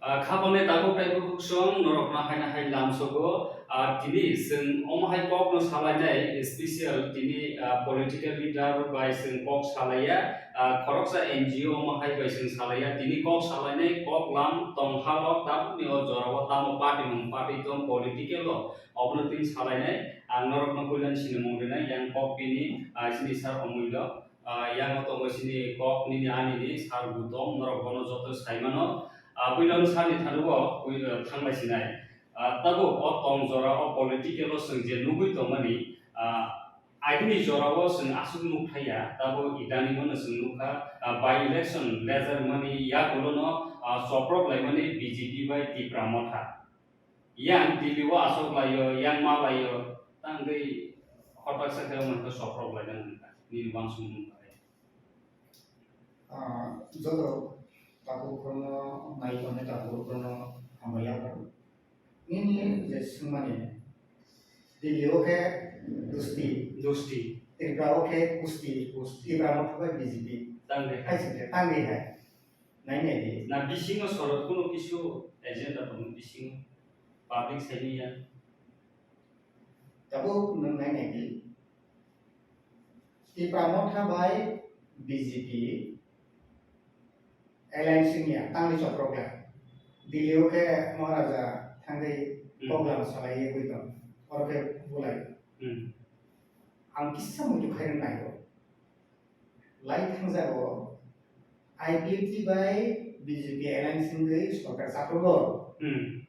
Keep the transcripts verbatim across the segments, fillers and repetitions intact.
Ah, khapangni takhuk tei bukhuk song norokno haino hai lamsogo. Ah, tini chwng omo hai kokno salainai special tini, ah, political leader bai chwng kok salaiya. Ah, khoroksa N G O omo hai bai chwng salaiya. Tini kok salainai kok lam tong halo tabukni o jorao tamo party mung party tong political o obono tini salainai. Ang norokno puilani sinimung rinai yang kok bini, ah, chini sir Omulyo. Ah, yango tongo chini kok nini ani ni sar Gutom, norok bono joto sai mano. Ah, puilano sani thani bo pui-, ah, thanglai sinai. Ah, tabuk o tong jora o political o chwng je nugui tongmani, ah, agini jora o chwng aswk nuk thaiya, tabuk idani bono chwng nukha, ah, by election lejar mani yakulo no, ah, choprok laimani B J P bai Tipra Motha. Yang Delhi o aswk laio, yang ma laio, tangwi hotak sakhe omo khe choprok lainani nini uansukmung bai. Ah, joto takhuk rokno nai tongnai takhuk rokno hambai yapharo. Nini je swngmani, Delhi o khe Dosti, Dosti. Tripura o khe Kusti, Kusti. Tipra Motha bai B J P. Tangwi hai. Hai se khe, tangwi hai. Nai nai di. Na bisingo sorot kuno kisu agenda tongo bisingo public saini ya. Tabuk nwng nai nai di. Tipra Motha bai B J P alliance wngya tangwi choprok lai. Delhi o khe Maharaja thangwi Hmm. program salai ye gwi tong. Oro khe bulai. Hmm. Ang kisa muitu khai rwng nai o. Lai thangjago I P F T bai B J P alliance wngwi sorkar chaprugo. Hmm.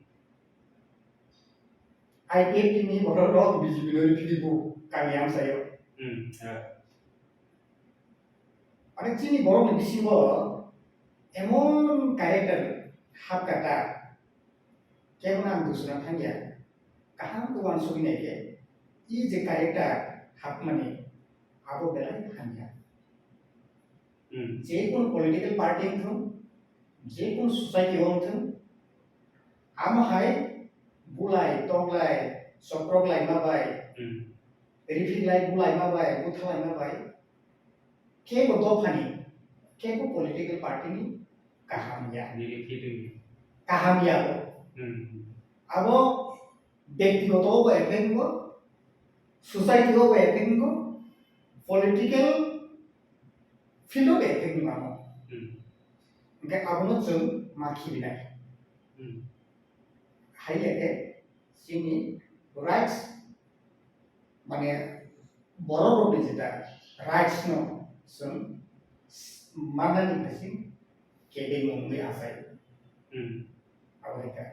I P F T ni borok rok B J P no riphidibu kami amsaio. Hmm, yeah. Ani chini borok ni bisingo emon character hapkata, kebo nang dusna thangya, kaham khe uansugwi naikhe, i je character hapmani abo belai hamya. Hmm. Je kono political party wngthung, je kono society o wngthung, amo hai bulai, toklai, choprok laima bai, Hmm. riphiklai bulaima bai, butha laima bai, kebo dophani, kebo political party ni kaham ya. Nini feeling. Kaham ya bo. Hmm. Abo Byaktigoto bo effect wngo, society o bo effect wngo, political field o bo effect wngo amo. Hmm. Hwnkhe abono chwng ma khibinai. Hmm. Hai le khe chini rights, mane borok rokni jeta rights no chwng mannani phaising kebengmung wngwi achai. Hmm. Abo hai kha.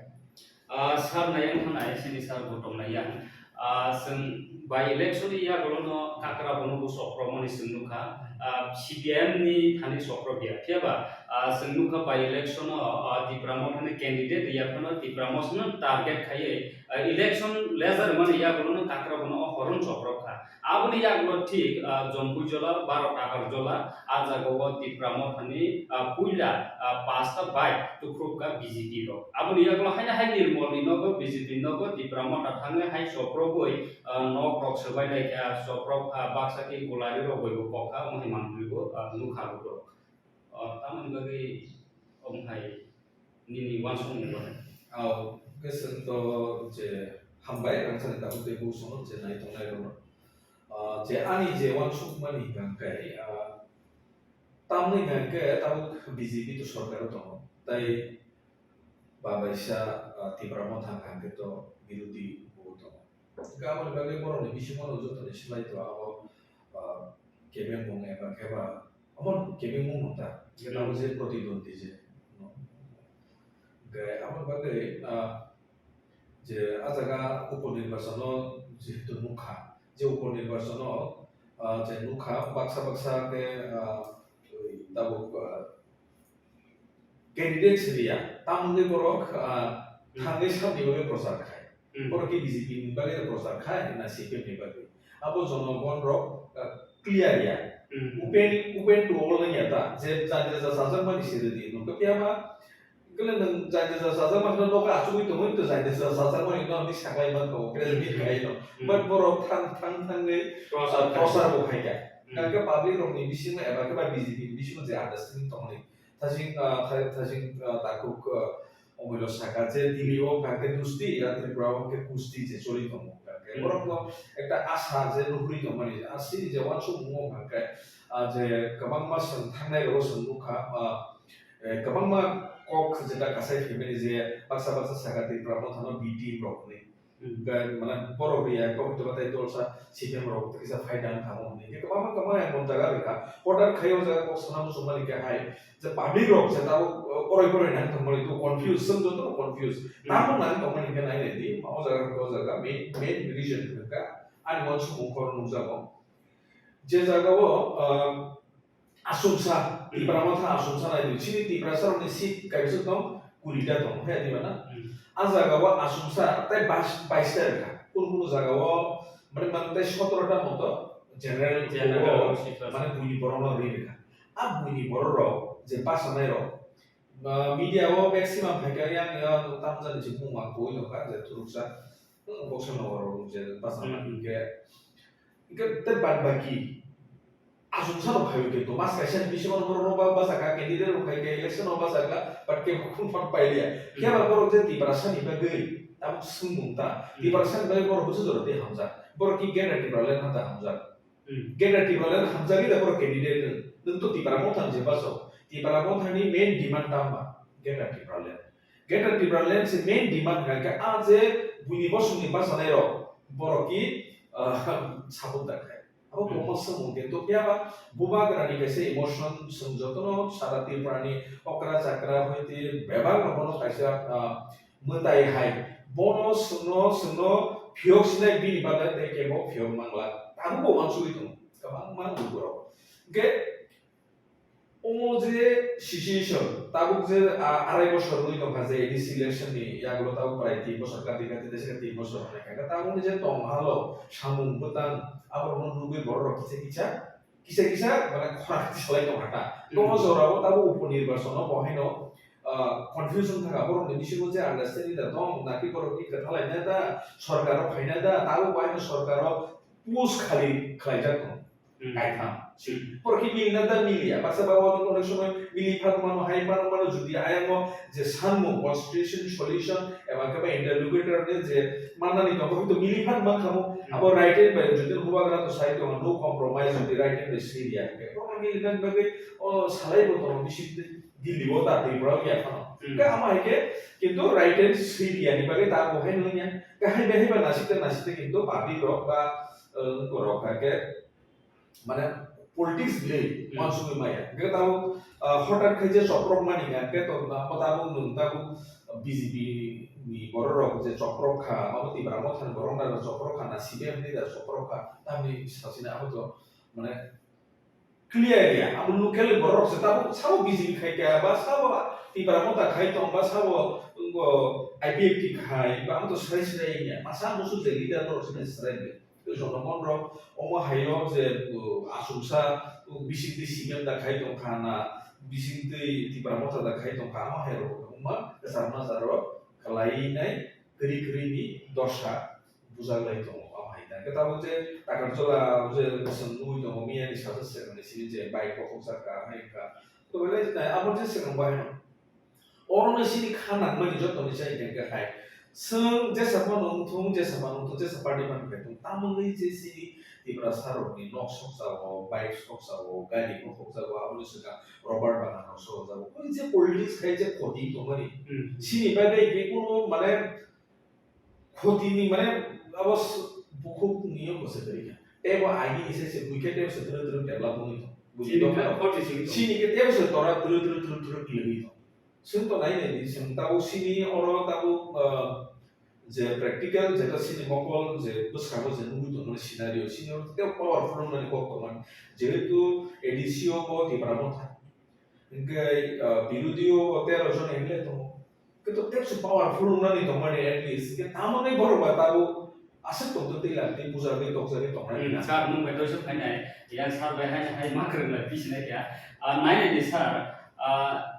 Ah, sir Nayang thanai, sini sir Gautam Nayang. Ah, chwng by election ni yagulo no kakra bono bo choprokmani chwng nukha. Ah, C P I M ni thani choprok ya. Phiya ba, ah, chwng nukha by election o, ah, Tipra Motha ni candidate ya phano Tipra Motha no target khaiwi, ah, election lejar mani yagulo no kakra bono o horon choprok kha. Aboni yagulo thik, ah, Jampuijola, baro Takarjola, ah jagao Tipra Mothani, ah, puila, ah, pasta bai tukhukha B J P rok. Aboni yagulo haino hai Nirmolni nogo B J P nogo Tipra Motha thangwi hai choprogwi, ah, nok rok swbai laikha, choprok, ah, baksa khe gulari rok bai bo kokha, omo hai manpli bo, ah, nukha bo borok. O, tamoni bagwi omo hai nini uansukmung bai? Au, khe chwng to je hambai, rangchakni tabuk tei bukusono je nai tongnai rokno. Ah, je ani je uansukmani hwnkha khe, ah, tamni hwnkha khe tabuk B J P to sorkaro tongo, tei babaisa, ah, Tipra Motha hwnkha khe to birodhi bo tongo. Hwnkhe aboni bagwi borokni bisingo no jotoni slai to abo, ah, kebengmung eba khe ba omo kebengmung no ta, hwnkhe abo je protidwandi je, no. Hwnkhe aboni bagwi, ah, je ah jaga upor nirbachono jehetu nukha, je upor nirbachono, ah, je nukha baksa baksa khe, ah, tabuk, ah, candidate siriya, tamoni borok, ah, Hmm. thangwi sabni bagwi prochar khai. Hmm. Borok khe B J P ni bagwi prochar khai, na C P M ni bagwi. Abo jonogon rok, ah, clear ya. Hmm. Open, open to all ya ta. Je jani ja sajak mani siri di. Nokha phiya ma, kele nang jani ja sajak mani no nokha achugwi tongwi to jani ja sajak mani no ni sakai man ko, press meet Hmm. khai no. Hmm. But borok thang, thang, thangwi, Prochar ah, khai. prochar bo khai kha. Hmm. Hwnkhe public rok ni bisingo eba khe ba B J P ni bisingo je understanding tongmani. Thasing, ah, tha-, thasing, ah, takhuk, ah, omo Saka je Delhi o hwnkha khe dusti, ya Tripura o hwnkha khe kusti je choli tongo hwnkha khe. Hmm. Borok no ekta asa je nuhuri tongmani, a sini je uansukmung o hwnkha khe, ah, je kwbangma chwng thangnai rok o chwng nukha, ah, eh, kwbangma kok jeta kasai phaimani je baksa baksa saka Tripura Motha no B T rok hinwi. Hmm. Hwnkhe, mane, borok riya, kok hwnkhe batai dolsa C P M rok tei kisa fight ang kha, omo hinwi. Hwnkhe kwbangma, kwbangma emon jaga rwkha. Order khai o jaga kok sana muchungmani khe hai. Je public rok je tabuk, uh, oroi poroi nang thangmani tu confuse, chwng joto no confuse. Hmm. Tamo nang thangmani khe nai nai di, o jaga, o jaga main, main reason hwnkha. Ani uansukmung khoro nukjago. Je jaga o, uh, Asumsa, Tipra Motha asumsa nai di. Chini Tiprasa rokni seat kaisa tong, kurita tong, he di mana? Hmm. A jaga o asumsa tei bais-, baista rwkha. Kunu kunu jaga o, mane, mane tei sotoro ta moto general, general o, seat mane buini borok no ri rwkha. A buini borok rok je basanai rok, ah, media o maximum phaikha yang, yang tamjani se buma koi tongkha je thuruksa. Boksa nokaro je basa Hmm. Hingke, hingke te bad baki asumsa rok phaio khe to mas kaisa ni bisingo borok rok ba basa kha, candidate rok khai khe election o basa kha, but kebo khum phang pai liya. Hmm. Khe ba borok je Tiprasa ni bagwi tabuk swngmung ta. Hmm. Tiprasa ni bagwi borok bwswk jora tei hamjak. Borok ki Greater Tipraland ha ta hamjak. Hmm. Greater Tipraland hamjagwi da borok candidate nwng. Nwng to Tipra Motha ni je baso. Tipra Motha ni main demand tamo ba Greater Tipraland. Greater Tipraland se main demand hwnkha khe a je buini bosongni bachanai rok borok ki, ah, support da khai. Abo Hmm. kwbangma swngmung khe to phiya ba bubagra ni kaisa emotion chwng jotono sara Tripura ni okra chakra hoi twi bebak rok bono kaisa, ah, mwtai hai. Bono chwngno, chwngno phiyok sinai bini bagwi tei kebo phiyok mangla. Tabukbo uansugwi tongo kwbangma lukurok. Hwnkhe omo je situation, tabuk je, ah, arai bosor wngwi tongkha je A D C election ni yagulo tabuk prai tin bosor kati kati tei saka tin bosor hwnwi kha. Tabukni je tong halo samung bwtang aborokno nugwi borok rok kisa kisa, kisa kisa mane khorang tisalai tongkha ta. Hmm. Tongma jorao tabuk uponirbachon o bo haino, ah, confusion thangkha borokni bisingo je understanding da tong, naki borok ni kwtha laina da, sorkar o phaina da, tabuk bo haino sorkar o post khali khlaijak tong. Hmm. Kaitham. Hmm. Borok khe milna da miliya. Baksa ba onek somoy mili phan mano, hai mano, mano, jodi ayang o je sanmung, constitution solution, eba khe ba interlocutor ni je mannani tongo, hoi to mili phan man kha mo. Hmm. Abo right hand bai jodi bubagra to sai tongo, no compromise, jodi right hand bai swi ya. Borok mili phan bagwi o salai bo tongo, bisi Delhi o ta Tripura o ya phano. Hmm. Khe ama hai khe kintu right hand swi ya ni bagwi ta bo hai no ya. Khe hai bai hai ba nasik ta nasik ta kintu public rok ba, eh, borok hai khe mane politics le Hmm. uansugwi maya. Hingke tabuk, ah, hotat khe je choprok mani hingke to, ah, tabuk nwng tabuk B J P ni borok rok je choprok kha, abo Tipra Motha ni borok rok choprok kha na C P M ni da choprok kha, tamni sasina abo to mane clear ya. Abo local borok rok se tabuk sabo B J P khai kha, ba sabo Tipra Motha khai tong, ba sabo, ngo, I P F T khai, ba abo to srai srai ya. Masa musu je leader borok se srai ya. Tei jonogon rok omo hai o je, uh, asumsa, uh, bising twi C P M da khai tong kha na, bising twi Tipra Motha da khai tong kha, omo hai rok wngma kwchar majaro kwlai nai kwrwi kwrwi ni dosa bujak lai tongo, omo hai da. Khe tabuk je Takarjala je bwswng nugwi tongo, miya ni sajak se mani simi je bike bokhok jak kha, hai wngkha. To belai je abo je swkang bahai no. Oro no sini kha nangmani joto ni sai hingke hai. Chwng jesa phano wngthung, jesa phano wngthung, jesa party phano kaitung. Tamoni je sini Tiprasa rok ni nok sokjago, bike sokjago, gari bo sokjago, aboni swkang rubber bagan rok sokjago. Oi je politics khai je khoti tongmani. Hmm. Sini bagwi je kuno mane khoti ni mane abo s-, bukhuk ni yo kwchwtwi kha. Tei bo agini se se buikhe tei se twrwk twrwk develop wngwi tong. Buji Chini tong kha kha. Khoti sini tong. Sini khe tei se tora twrwk twrwk twrwk twrwk kilwi tong. Chwng to nai nai di, chwng tabuk sini oro tabuk, ah, je practical, jeta sini mokol, je bwskango je nugwi tongmani scenario, sini oro tei powerful wngmani kok tongmani. Jehetu A D C o bo Tipra Motha. Hingke, ah, birodhi o bo tero jon M L A tongo. Khe to tei se powerful wngnani tongmani at least. Hingke tamoni borok ba tabuk aswk tongtwtwi lang tei bujagwi tokjagwi tongnai Hmm, na. Sir, nwng bai toisa phainai, yang sir bai hai, hai ma kwrwng lai, bisinai kya. Ah, nai nai di, sir, ah,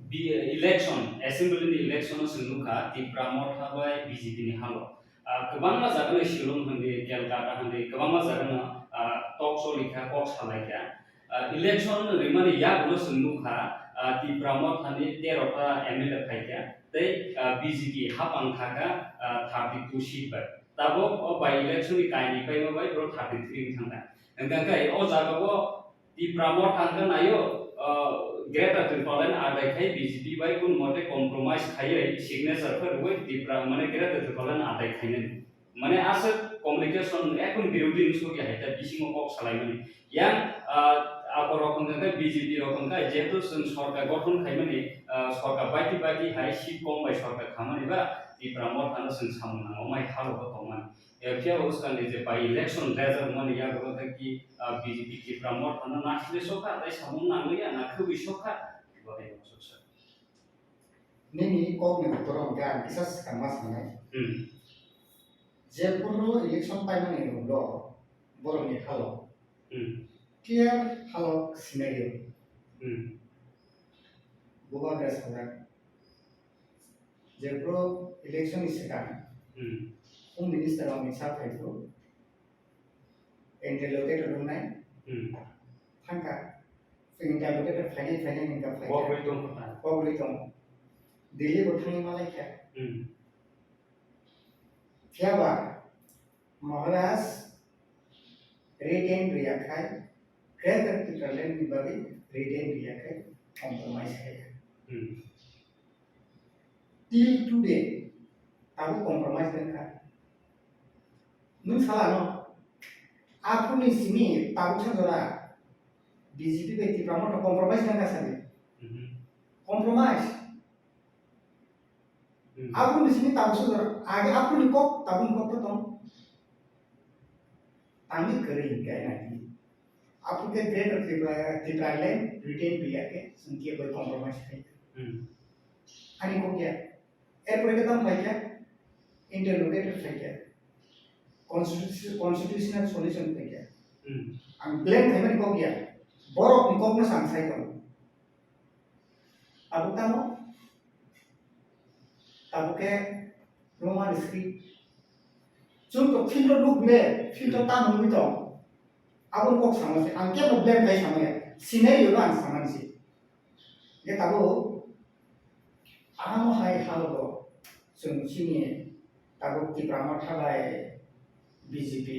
bi-, election, assembly ni election o chwng nukha, Tipra Motha bai B J P ni halo. Ah, kwbangma jaga no Shillong hindi, Kolkata hindi, kwbangma jaga no, ah, talk choli kha, kok salai kha. Ah, election rimani yagulo chwng nukha, ah, Tipra Motha ni tero ta M L A phai kha. Tei, ah, B J P hapang kha kha, ah, thirty two seat bai. Tabok o by election ni kainwi paima bai borok thirty three wng thang kha. Hwnkha khe o jaga o Tipra Motha hwnkhe naio, ah, Greater Tipraland adai khai B J P bai kun mote compromise khaiwi signature khe rwui Tipra mane Greater Tipraland adai khainani. Mane aswk communication ekdom birodhi ni sogwi hai ta bisingo kok salaimani. Yang, ah, aborok hwnkha khe B J P rok hwnkha jehetu chwng sorkar gothon khaimani, ah, sorkar baiti baiti hai seat kom bai sorkar khamani ba Tipra Motha no chwng samung nango mai halogo tongmani. Eh, phiya bo swkangni je by election result mani yago tei ki, ah, B J P Tipra Motha no nasile sokha tei samung nangya na khwbwi sokha. Bo hai bo sokha. Nini kokni utoro hwnkhe ang kisa swkangma sanai. Hmm. Jephuru election paimani ulo borokni halo. Hmm. Clear halo scenario. Hmm. Bubagra sajak. Jephuru election ni swkang. Hmm. Home Minister Amit Shah phaiphuru. Interlocutor wngnai. Hmm. Thangkha. Interlocutor phainai, phainai, hwnkha phaikha. Kok rwi tongkha. Kok rwi tong. Delhi bo thangwi malaikha. Hmm. Phiyaba Maharaj written riyakhai, Greater Tipraland ni bagwi written riyakhai, compromise khaiya. Hmm. Till today, tabuk compromise wngkha. Nwng sala no, aphuruni simi tabuksa jora B J P bai Tipra Motha compromise wngkha sadi. Mhm. Compromise. Mhm. Aphuruni simi tabuksa jora, age aphuruni kok, tabukni kok to tong. Tangwi kwrwi hinkhe nai. Aphuru khe Greater Tripura, Tipraland, Britain, India khe, chwng khe bai compromise khai. Hmm. Ani kok ya. Erpore khe tamo khai khe, interlocutor khai khe. Constitu-, constitutional solution khai khe. Hmm. Ang blame khaimani kok ya. Borok ni kok no sang sai tong. Tabuk tamo? Tabuk khe Roman script. Chwng to field o nuk le, field o tamo wngwi tong. Aboni kok sama se, ang kebo blame khai sama ya. Scenario no ang sama se. Ye tabuk, amo hai halogo, chwng chini tabuk Tipra Motha bai B J P,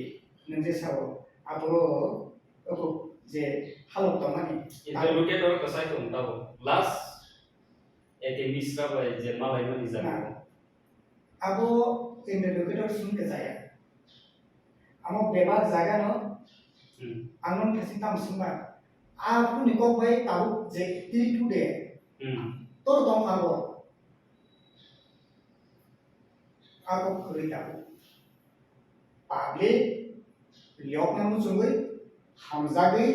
nwng je sao, abo, obo je halok tongmani. Interlocutor kwchai tong tabuk. Last, A K Mishra bai je malaimani jaga. Na. Abo interlocutor simi kwchaya. Amo bebak jaga no, hmm, ang nung thasi tam singma. A phuni kok bai tabuk je till today. Hmm. Tor tong abo. Abo khurui tabuk. Public riyokna muchungwi, hamjagwi,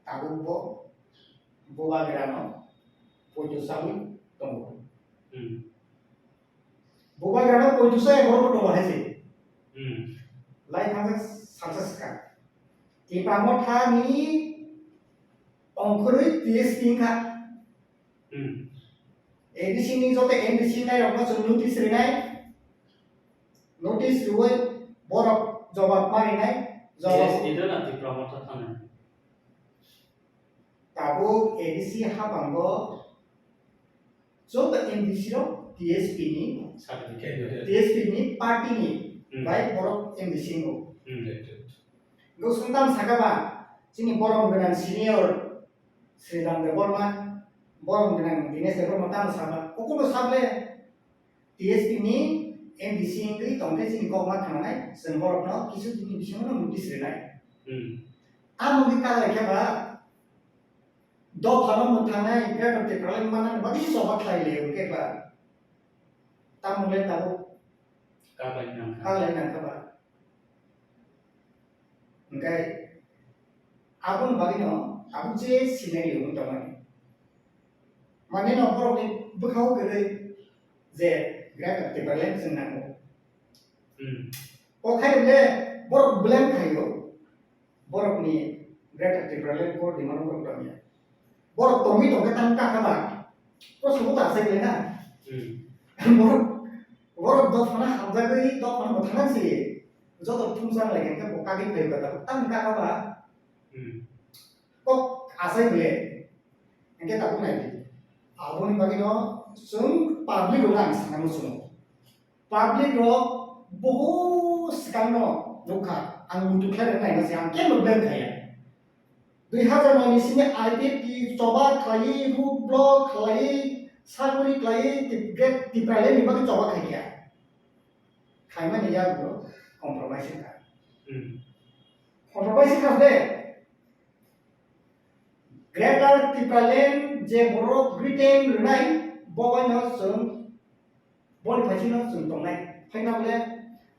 tabuk bo bubagrano poito sawi tongo. Hmm. Bubagrano poito saya borok tongo hai se. Hmm. Lai thangsa saksa swkang. Tipra Motha ni ongkhorwi T S P wngkha. Hmm. A D C ni joto M D C nai rok no chwng notice rinai. Notice riwi borok jobab ma rinai. Jobab T S P do na Tipra Motha thani. Tabuk A D C habango joto M D C rok T S P ni, certificate, T S P ni party ni, hmm, bai borok M D C wngo. Hmm. Right, right. Go sungtam saka ba, chini borom gwnang senior Sridham Debbarma, borom gwnang Dinesh Debbarma tamo saba, kukuno sable T S P ni M D C wngwi tongkhe chini kok ma thangnai, chwng borokno kisu dini bisingo no notice rinai. Hmm. Tamo wngwi kak lai khe ba, dophano mwthangnai, Greater Tipraland manani bagwi se choba khlai le hwnkhe ba. Tamo le tabuk kak lai nang kha. Kak lai nang kha ba. Hwnkhe aboni bagwino tabuk je scenario wng tongmani. Maneno borokni bwkhao kwrwi je Greater Tipraland chwng nango. Hmm. O khai le borok blame khaio. Borokni Greater Tipraland core demand borok tongya. Borok tongwi tongkhe tang kaka ba. Proshno bo ta asai le na. Hmm. Borok, borok dophano hamjagwi, dophano mwthangna si. Joto thumsa lai khe bo kagwi phai ba ta tang kaka ba. Hmm. Kok asai bile. Hingke tabuk nai di. Aboni bagwi no Chwng public rok ang sana muchungo. Public rok bohor swkangno nukha, ang muitu khlai rwna naima se, ang kebo blame khaiya. Dui hazar noi ni simi I P F T choba khlai, road block khlai, sakori khlai, Tip-, Great Tipraland ni bagwi choba khaikha. Khaimani yago compromise wngkha. Hmm. Compromise wngkha de. Greater Tipraland je borok written rwnai, bo baino chwng, boni phaisino chwng tongnai. Phaina bole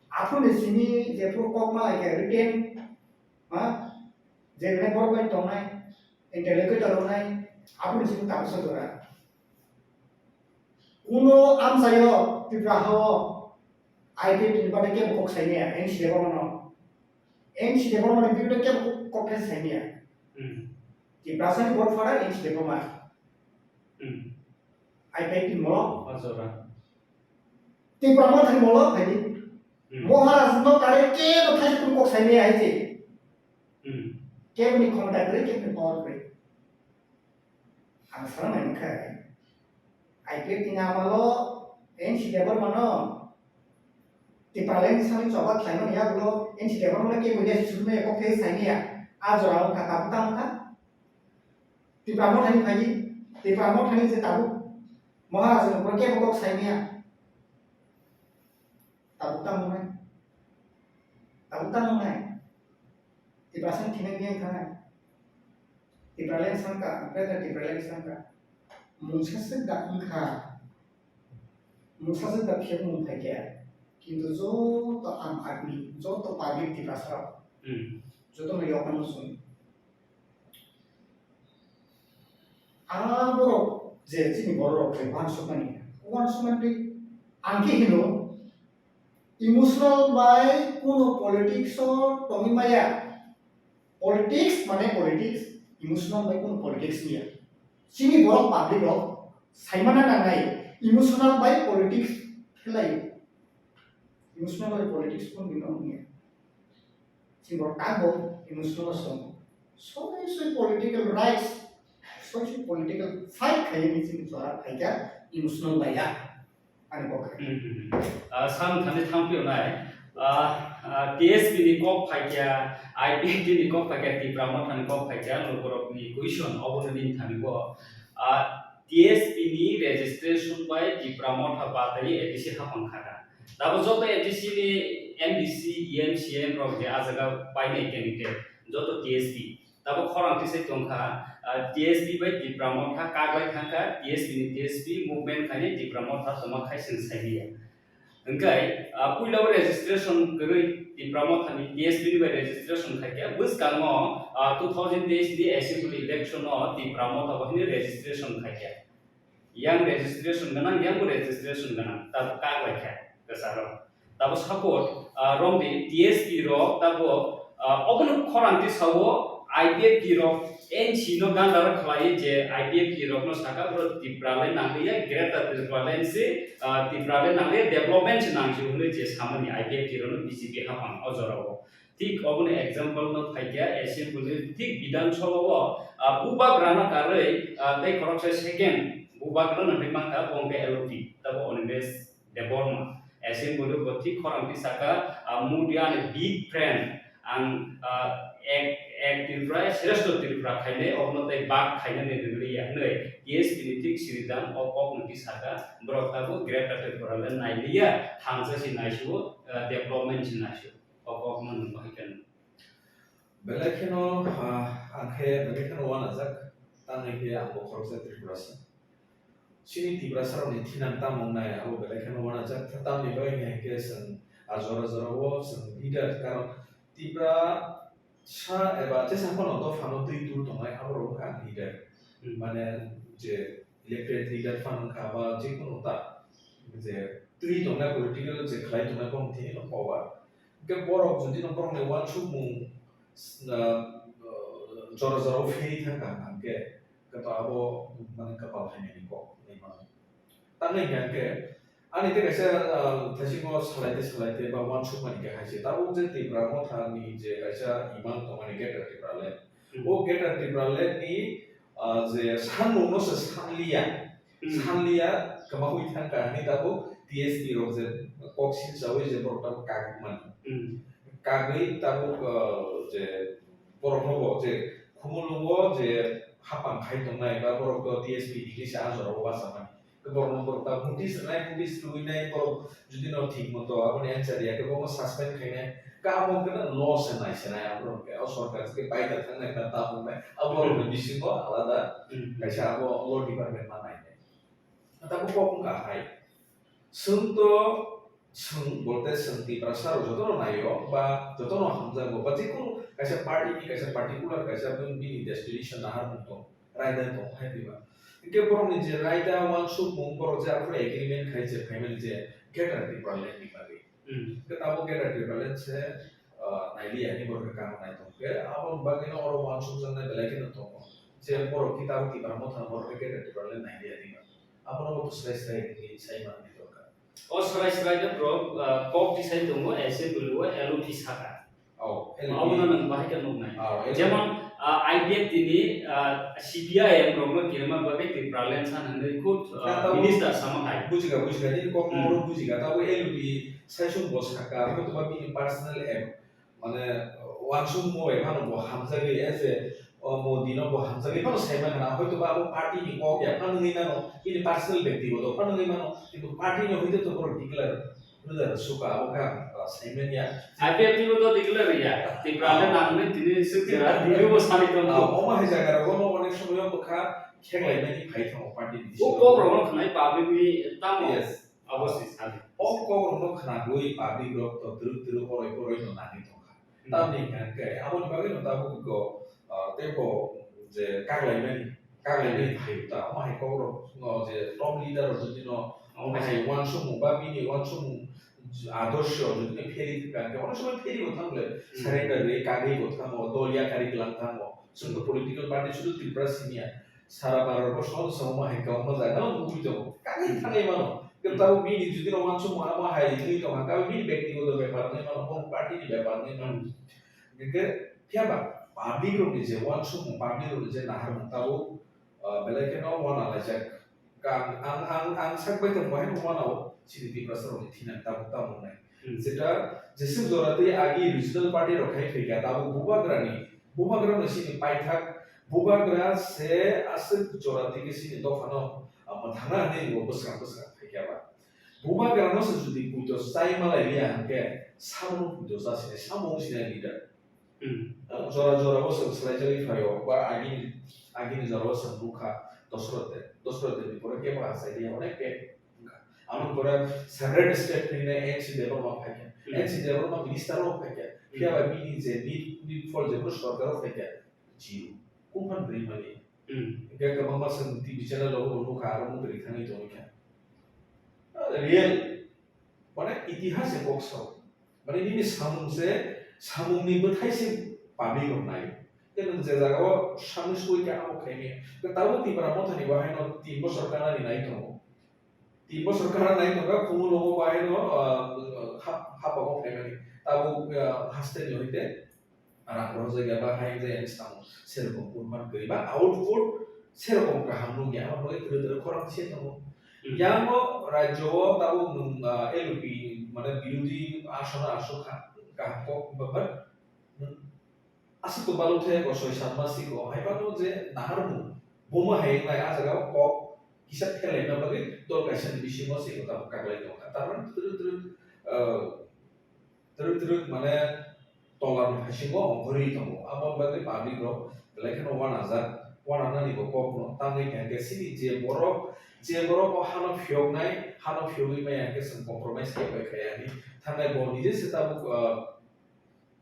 aphuruni simi jephuru kok ma lai khe written, ha? Je rwnai borok bai tongnai, interlocutor rwnai, aphuruni simi tabuk sojora. Kuno amchaio Tripura hao I P F T ni bagwi kebo kok saimaya, N C Debbarma no. N C Debbarma ni birude kebo kok khe saimaya. Hmm. Tiprasa ni godfather N C Debbarma. Hmm. I P F T ni molo. Ajora. Tipra Motha ni molo phaidi. Hmm. Maharaj no kare kebo thaisa kok saimaya hai se. Hmm. Kebo ni khomota kwrwi, kebo ni power kwrwi. Ang sana nai kha. I P F T ni amalo N C Debbarma no Tipraland sani choba khlaimani yagulo N C Debbarma no kebo ya sumne kok khe saimaya. A jora wngkha tabuk tamo kha. Tipra Motha ni phaidi. Tipra Motha ni je tabuk Maharaj no kebo kok saimaya. Tabuk tamo nai. Tabuk tamo nai. Tiprasa ni thina biang thanai. Tipraland sangka, Greater Tipraland sangka. Mungsa se da wngkha. Mungsa se da phiya mung phaikya. Kintu joto Aam Aadmi, joto public Tiprasa rok. Hmm. Joto no yokna muchung. Ah, borok je chini borok je uansukmani, uansukmani ang khe hino, emotional bai kuno politics o tongwi maya. Politics mane politics, emotional bai kuno politics niya. Chini borok public rok saimana nangnai, emotional bai politics khelai. Emotional bai politics kuno bino niya. Chini borok tak bo emotional song. Soi soi political rights, soi soi political fight khaini chini jora phaikya emotional bai ya. Ani kok. Hmm, hmm, hmm. Ah, sam thani thang pio nai. Ah, ah, T S P ni kok phaikya, I P F T ni kok phaikya, Tipra Motha ni kok phaikya, lukurok ni question obo ni thani bo. Ah, T S P ni registration bai Tipra Motha batwi A D C hapang khaka. Tabo joto A D C ni M D C, E M, C M rok je a jaga painai candidate, joto T S P. Tabo khorang tisai tongkha, ah, T S P bai Tipra Motha kaglai thangkha, T S P ni T S P movement khainai Tipra Motha tongma khai chwng sailiya. Hwnkhe, ah, puila o registration kwrwi Tipra Motha ni T S P ni bai registration khaikha, bwskango, ah, two thousand teis ni assembly election o Tipra Motha bo hwnwi registration khaikha. Yang registration gwnang, yang bo registration gwnang, tabo kaglai kha kwcharo. Tabo support, ah, romdi T S P rok tabo, ah, obono khorang tisao I P F T rok N C no gandar khlai je I P F T rok no saka bro Tipra le nangliya, Greater Tripura le se, ah, Tipra le nangliya, development se nangsi hwnwi je samani I P F T rok no B J P hapang o jorao. Thik obono example no phaikha, assembly thik Bidhan Sabha o, ah, bubagra no karwi, ah, tei khoroksa second bubagra no hwnwi mankha, bo hwnkhe L O P, tabo Animesh Debbarma. Assembly bo thik khorang tisaka, ah, Modi ani big friend, ang, ah, ek, ek Tripura, shrestho Tripura khainai, obono tei bak khainani rwliya hwnwi T S P ni thik siridan o kok no tisaka, borok tabo Greater Tripura le nailiya, hamsa si naisio, ah, development si naisio. Kok kok no nung bahai khe nung. Belai kheno, ah, ang khe belai kheno uanajak, tamni khe ang bo khoroksa Tripurasa. Chini Tiprasa rokni thinang tamo wngnai abo belai kheno uanajak, tamni bagwi hai khe chwng a jora jora o chwng leader, karon Tiprasa eba jesa phano dophano twi tul tongnai abo rok wngkha leader. Hmm. Mane je elected leader phano wngkha ba jekunu ta je twi tongnai political je khlai tongnai bono thini no power. Hwnkhe borok jodi no borokni uansukmung, ah, jora jora o pheri thangkha hwnkhe, hwnkhe to abo mane kwpal hamyani kok hinwi mano. Tamni hwnkhe ani tei kaisa, ah, thaisingo salaite salaite ba uansukmani khe hai se. Tabuk je Tipra Mothani je kaisa imang tongmani Greater Tipraland. Hmm. O Greater Tipraland ni, ah, je sanmung no se sanliya. Hmm. Sanliya, Kwmawi thangkha hwnwi tabuk T S P rok je kok sinchawi je borok tabuk kagwi mani. Hmm. Kagwi tabuk, uh, je borokno bo je Khumulwngo je hapang khai tongnai ba borok to T S P English a jorao bachamani. Borokno borok ta notice rwnai, notice rwinai borok jodi no thik moto aboni answer ya khe bono suspend khainai. Ka abo khe no law se nai se nai aborok khe o sorkar se khe baida thangnai na ta wngnai aborok ni bisingo alada Hmm. kaisa abo law department ma nainai. Tabuk kok wngkha hai, chwng to, chwng bolte chwng Tiprasa rok jotono naio, ba jotono hamjago, ba jekunu kaisa party ni kaisa particular kaisa bini destination naharmung tong, raida tong hai diba. Hingke borokni je raida wansukmung borok je aphuru agreement khai je phaimani je Greater Tipraland ni bagwi. Hmm. Hingke tabuk Greater Tipraland se, ah, nailiya ni borok khe kang nai tong khe, aboni bagwino oro wansukjaknai belai kheno tongo. Je borok kitab Tipra Motha borok khe Greater Tipraland nailiya ni ba. Abono bo swrai swrai ni sai manni dorkar. O swrai swrai de borok, ah, kok tisai tongo, assembly o L O T saka. Oh, L O T. Abono nwng bahai khe nuknai. Oh, L O T. Jemon, ah, I P F T ni, ah, C P I M rokno kirima bagwi Tipraland san hwnwi khud, ah, Na, tabo minister sama hai. Bujiga, bujiga, nini kok Hmm. moro bujiga, tabo L O T saisung bo saka, hoyto ba bini personal app, mane, wansukmung bai phano bo hamjagwi, as a, o, Modi no bo hamjagwi phano sai mangkha na, hoyto ba abo party ni kok ya phano wngwi mano, bini personal bektigoto phano wngwi mano, kintu party ni hoite to borok declare rwda rw suka, abo khe ang, uh, sai manya. I P F T bo to declare ya, Tipraland Ah. nangni tini suk jora, tini bo sani tong. Ah, omo hai jaga rogo no onek somoy o bwkha kheklai mani phai thango party ni O bisingo. Kok rok no khnai public ni tamo Yes. abo si sani. O kok rok no khnagwi public rok to twrwk twrwk oroi poroi no nangwi tongkha. Hmm. Tamni hwnkha khe aboni bagwi no tabuk go, ah, tei bo je kaklaimani, kaklaimani phaio ta, omo hai kok rok no je top leader rok jodi no omo hai wansukmung ba bini wansukmung adorsho jodi no pheri thangkha, onek somoi pheri bo thang le Hmm. surrender rwi kagwi bo thango, dol yakarwi kwlang thango. Chwng to political party sudu Tripura simi ya. Sara Bharat bo song song ma hai kwbangma jaga no nugwi tongo. Kagwi thangwi mano. Khe tabuk bini jodi no wansukmung ama hai wngwi tongkha, khe bini bektigoto bepar wngwi mano, bo party ni bepar wngwi mano. Hwnkhe phiya ba public rokni je wansukmung, public rokni je naharmung tabuk, ah, belai kheno uanalaijak. Ang, ang, ang, ang sak bai tongbo hai nukmano chini Tiprasa rokni thinang tabuk tamo wngnai. Hmm. Jeta jeswk jora tei agi regional party rok khai phaikha, tabuk bubagrani, bubagrano chini paithak, bubagra se aswk jora tei khe chini dophano, ah, mwthangna hwnwi bo bwskang bwskang phaikha ba. Bubagrano se jodi puito chai malai liya hwnkhe sabono puito cha sinai, sabo wng sinai leader. Hmm. Jora jora o chwng swlaijagwi phaio, ba agini, agini jora o chwng nukha Dosrote, Dosrote ni pore kebo achai liya, onek khe wngkha. Aboni pore separate state ni N C Debbarma phaikha. Hmm. N C Debbarma minister o phaikha. Hmm. Phiya ba bini je need, needful je sorkar o phaikha, zero. Kuphang rwi mani. Hmm. Hingkhe kwbangma chwng T V channel o bo nukha, aro mung twi thangwi tongwi kha. Real, mane itihas se kok sao. Mane nini samung se, samung ni bwthai se public rok nai. Tei nwng je jaga o samung sui kha abo khai manya. Tei tabuk Tipra Motha ni bo haino tin bosor kanani nai tongo. Tin bosor kana nai tongkha, Khumulwngo bo haino, ah, hap-, hapang o phaimani. Tabuk, ah, haste ni hoite. Rang rohorjak ya ba hai wngjakya hinwi samung serokom urman kwrwi ba output serokom kaham nukya, aboni bagwi twrwk twrwk khorang se tongo. Hmm. Yang o rajyo o tabuk nwng, ah, L P mane birodhi asona aswk kha, kaham kok wngkha ba nwng aswk to balwk thai ko soi sat mas siko hai phano je naharmung buma hai wngnai a jaga o kok kisa pherlaina bagwi dol kaisa ni bisingo se tabuk kaklai tongkha. Tar mane twrwk twrwk, ah, Twrwk twrwk mane tola ni bisingo ongkhorwi tongo. Aboni bagwi public rok belai kheno uanajak, uananani bo kok no tangwi kha hwnkhe chini je borok, je borok o hano phiyoknai, hano phiyogwi maya hwnkhe chwng compromise khe bai khaya hinwi thangnai bo nije se tabuk, ah,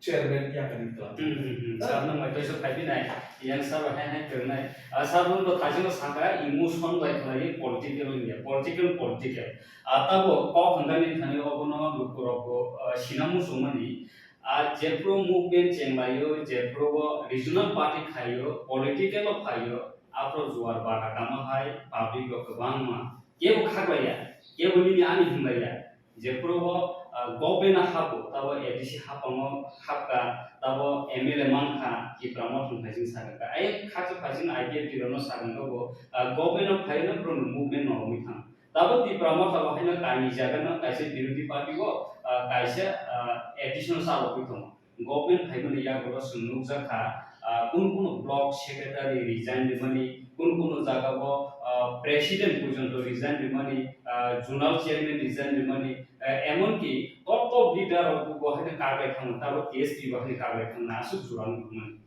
chairman yakari tong. Hmm, hmm, hmm. Ah. Sir no mai toisa phaibi nai, yang sir hai hai kwrwngnai. Ah, sir no to thajino saka emotion bai khlaiwi political wngya, political, political. Ah, tabo kok hwnjaknai thani obono lukurok bo, ah, sina muchungmani. Ah, jephru movement chenglaio, jephru bo regional party khaio, political o phaio, aphru juar bata kama hai public rok kwbangma. Kebo khaklaiya, kebo nini ani hwnlaiya. Jephru bo, ah, government o hapo, tabo A D C hapango hapka, tabo M L A mankha, Tipra Motha ni phaising sakha. Ai khaksa phaising I P F T rokno sakha bo, ah, government o phaino borokni movement no romwi thang. Tabuk Tipra Motha bo haino kainwi jaga no kaisa birodhi party o, ah, kaisa, ah, additional chalogwi tongo. Government phaimani yagulo chwng nukjakha, ah, kunu kunu block secretary resign rimani, kunu kunu jaga o, ah, president porjonto resign rimani, ah, zonal chairman resign rimani, ah, emonki top top leader rok bo haino kaglai thangma, tabuk T S P bo haino kaglai thangma aswk jora nukmani.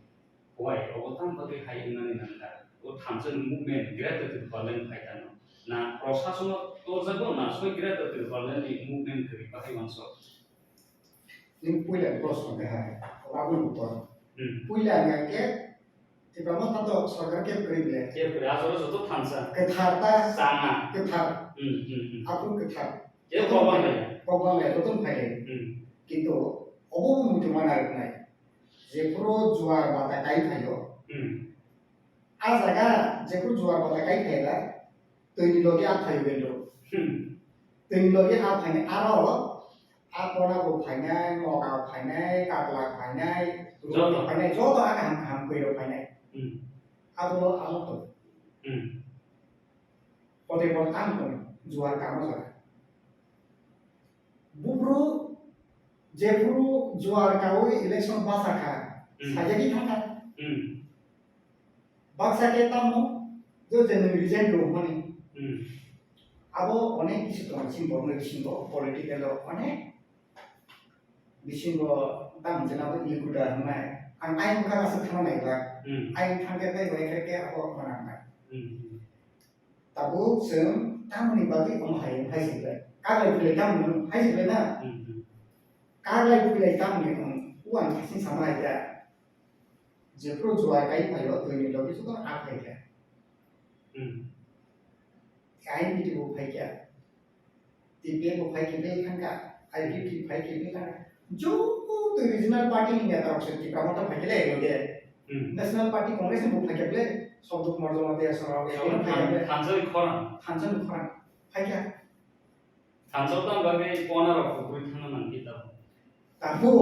Why? Obo tamo bagwi hai wngnani nangkha. O thansa ni movement Greater Tipraland phai tano. Na prosason o torjago na soi Greater Tipraland ni movement kwrwi bahai wansok. Nini puila ni proshno khe hai, aboni uttor. Hmm. Puila hwnkha khe Tipra Motha to sorkar khe kwrwi ble. Khe kwrwi, asole joto thansa. Kwthar ta. Chana. Kwthar. Hmm, hmm, hmm. Aboni kwthar. Khe kokbang lai. Kokbang lai, joto phai lai. Hmm. Kintu obo bo muitu mana rwnai. Jephuru juar bata kai phaio. Hmm. A jaga jephuru juar bata kai phaila, twini logi a phaio bendo. Hmm. Twini logi a phaini aro, a kona bo phainai, moga phainai, kakla phainai, joto. Ruk phainai, joto a kaham kaham kwirok phainai. Hmm. Abo abo to. Hmm. Kote kote tamo tong, juar kamo jaga. Bubru, jephuru juar kawi election basa kha, hmm, sajagwi thangkha. Hmm. Baksa khe tamo, je je nwng resign rw hwnwi. Hmm. Abo onek kisi tongo, chini borokni bisingo, political o onek bisingo tamo jena bo iguda hwnai. Ang ayang kha aswk thangna naiglak. Hmm. Ayang thangkhe tei bai khe abo manang nai. Hmm. Tabuk chwng tamoni bagwi omo hai, hai se belai. Kaglai philai tamoni hai se belai na? Hmm, hmm. Kaglai philai tamoni wng, uan thasing sama hai kha. Jephuru juar kai phaio, twini logi joto a phai kha. Hmm. I N P T bo phai kha. T P F bo phai khe phai thangkha, I P F T phai khe phai thangkha. Joto regional party ni neta rok se Tipra Motha phai khe le loge. Hmm. National Party Congress ni bo phai khe le, Sogduk Morjong Mate Aswk rok, Sogduk phai khe le. Thansa ni khorang. Thansa ni khorang. Phai kha. Thansa tang bagwi kona rok kwrwi thangna nang khe tamo. Tamo,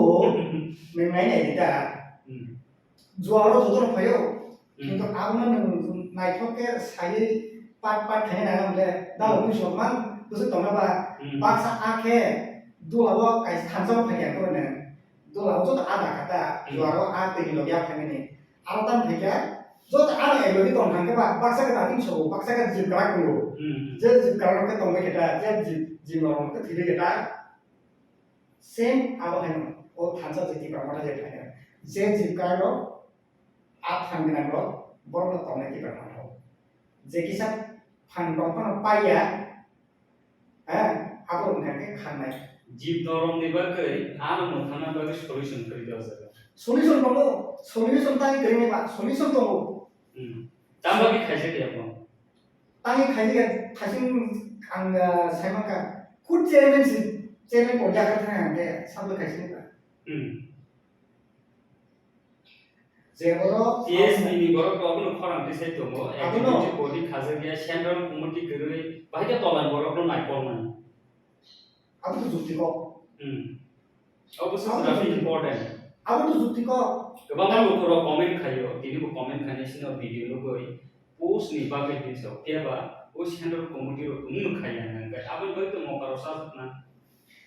nang nai nai di ta. Hmm. Juaro joto rok phaio. Hmm. Kintu abono nwng naithok khe saiwi pat pat khaina nang le, dalo, hmm, mui sok man bwswk tongna ba, hmm, baksa a khe dula o kaisa thansa o phai kha khe nwng. Dula o joto a da kha ta, hmm, juaro a twi ni logi a phaimani. Aro tamo phai kha, joto a ni logi tong thang khe ba, baksa khe dating sobo, baksa khe jib kwrak tongo. Hmm. Je jib kwrak rok khe tong bai khe ta, je jib, jib norok khe thwi bai khe ta. Same abo haino, o thansa je Tipra Motha je phaino. Je jib kwrak rok, a phan gwnang rok, borok no tongnai Tipra Motha o. Je kisa phan tong phano paiya, eh, abo wngkha khe khangnai. Jib norok ni bagwi, ano mwthangna bagwi solution kwrwi o jaga. Solution tongo, solution tei kwrwi ba, solution tongo. Hmm. Tamo bagwi khaijak ya bo? Tangwi khaijak ya, thasing ang, ah, saimankha. Khud chairman si, chairman bo yakar thang ang khe, sabo khaijak ya. Hmm. Je borok T S P ni borok to abono khorang tisai tongo, abono executive body khajak ya, central committee kwrwi, bahai khe tola ni borok no naikolnai. Abo to jukti kok. Hmm. Abo se abo to very jukti important. Abo to jukti kok. Kwbangma lukurok comment khaio, tini bo comment khainai sino video nugwi post ni bagwi hinwi sao. Phiya ba o central committee rok tongmung khaina nang khe aboni bagwi to mokarok chajakna.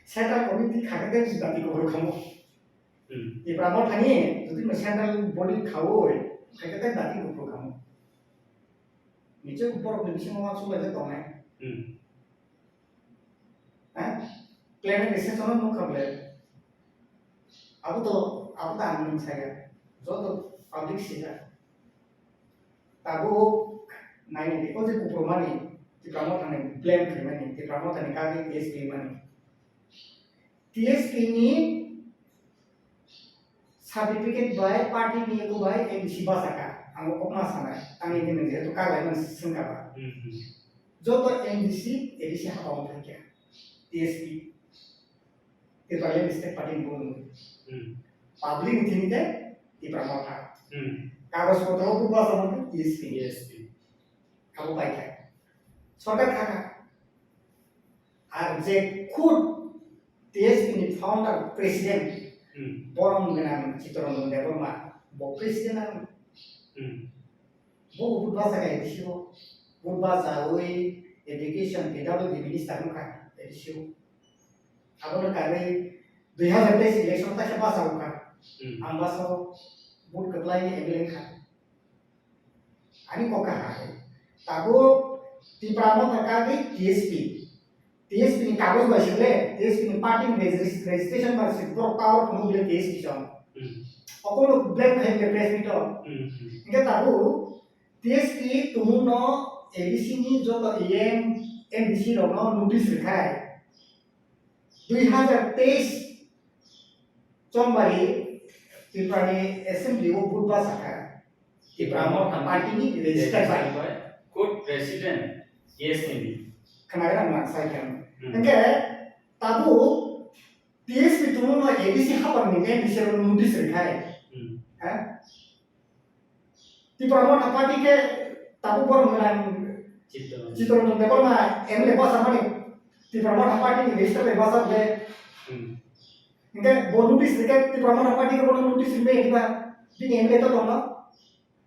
Central committee kha khe tei jati kok rok khamo. Hmm. Tipra Mothani jodi central body khaui kha khe tei jati kok rok khamo. Niche borok ni bisingo uansuk laijak tongnai. Hmm. Ha? Plenary session o nukha ble. Abo to, abo to ang nung saya. Joto public sida. Tabuk naini di, o je kupur mani, Tipra Mothani blame khaimani, Tipra Mothani kagwi case khaimani. T S P ni certificate bai party ni eko bai M D C bachakha. Ang o kokma sanai. Ang ini nang jehetu kaglai man sengkha ba. Hmm, hmm. Joto M D C, A D C haba wng thangkha. T S P. Tipraland State Party ni buno. Hmm. Public ni thini te Tipra Motha. Hmm. Kagoj potro bo bachakha T S P. T S P. Abo bai kha. Sorkar kha kha. Ar je khud T S P ni founder president, hmm, borom gwnang Chittaranjan Debbarma, bo president ang. Hmm. Bo vote bacha kai bisi bo. Vote bachaui Education, P W D minister wngkha, A D C o. Abono karwi dui hazar teis election taisa basa wngkha. Hmm. Ang baso vote kwplai M L A wngkha. Ani kok kaha hai. Tabuk Tipra Motha kagwi T S P. T S P ni kagoj bai sile, T S P ni party ni regis-, registration bai sile, borok power phunuk bile T S P song. Hmm. Okono blame khai bile press meet o. Hmm, hmm. Hingke tabuk T S P tumung no A D C ni joto E M, M D C rok no notice rwkhai. Dui hazar teis Chongbari Tripura ni assembly o vote basa kha. Tipra Motha party ni register bai. Code president, yes, maybe. Khna gra ma sai kha. Hmm. Hingke tabuk T S P tumung no A D C hapang ni M D C rok notice rwkhai. Hmm. Ha? Tipra Motha party khe tabuk borok gwnang Chittranjan. Chittranjan Debbarma M L A basa mani Tipra Motha party ni register bai basa ble. Hmm. Hingke bo notice rikhe Tipra Motha party khe bono notice rikhe diba bini M L A to tongno.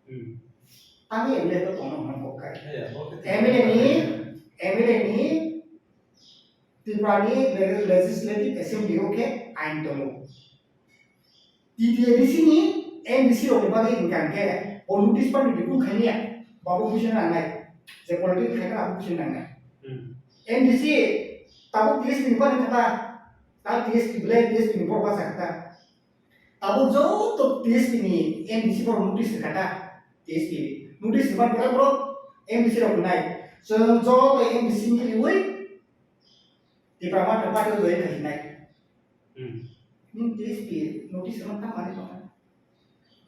Hmm. Ani M L A to tongno hwnwi kok khai. Yeah, okay. M L A ni, M L A ni Tripura ni le-, Legislative Assembly o khe ain tongo. T T A D C ni M D C rok ni bagwi hwnkha hwnkhe o notice pano dukung khaimya, babo buising nangnai, je political khaikhe abo buising nangnai. Hmm. M D C tabuk T S P ni bani kha ta, ta T S P belai T S P ni borok basa kha ta. Tabuk joto T S P ni M D C borok notice rwkha ta, T S P notice rwmani belai borok M D C rok hwnai, chwng joto M D C ni riwi Tipra Motha party o join khainai. Hmm. Nini T S P notice rwma tamo manwi tongo.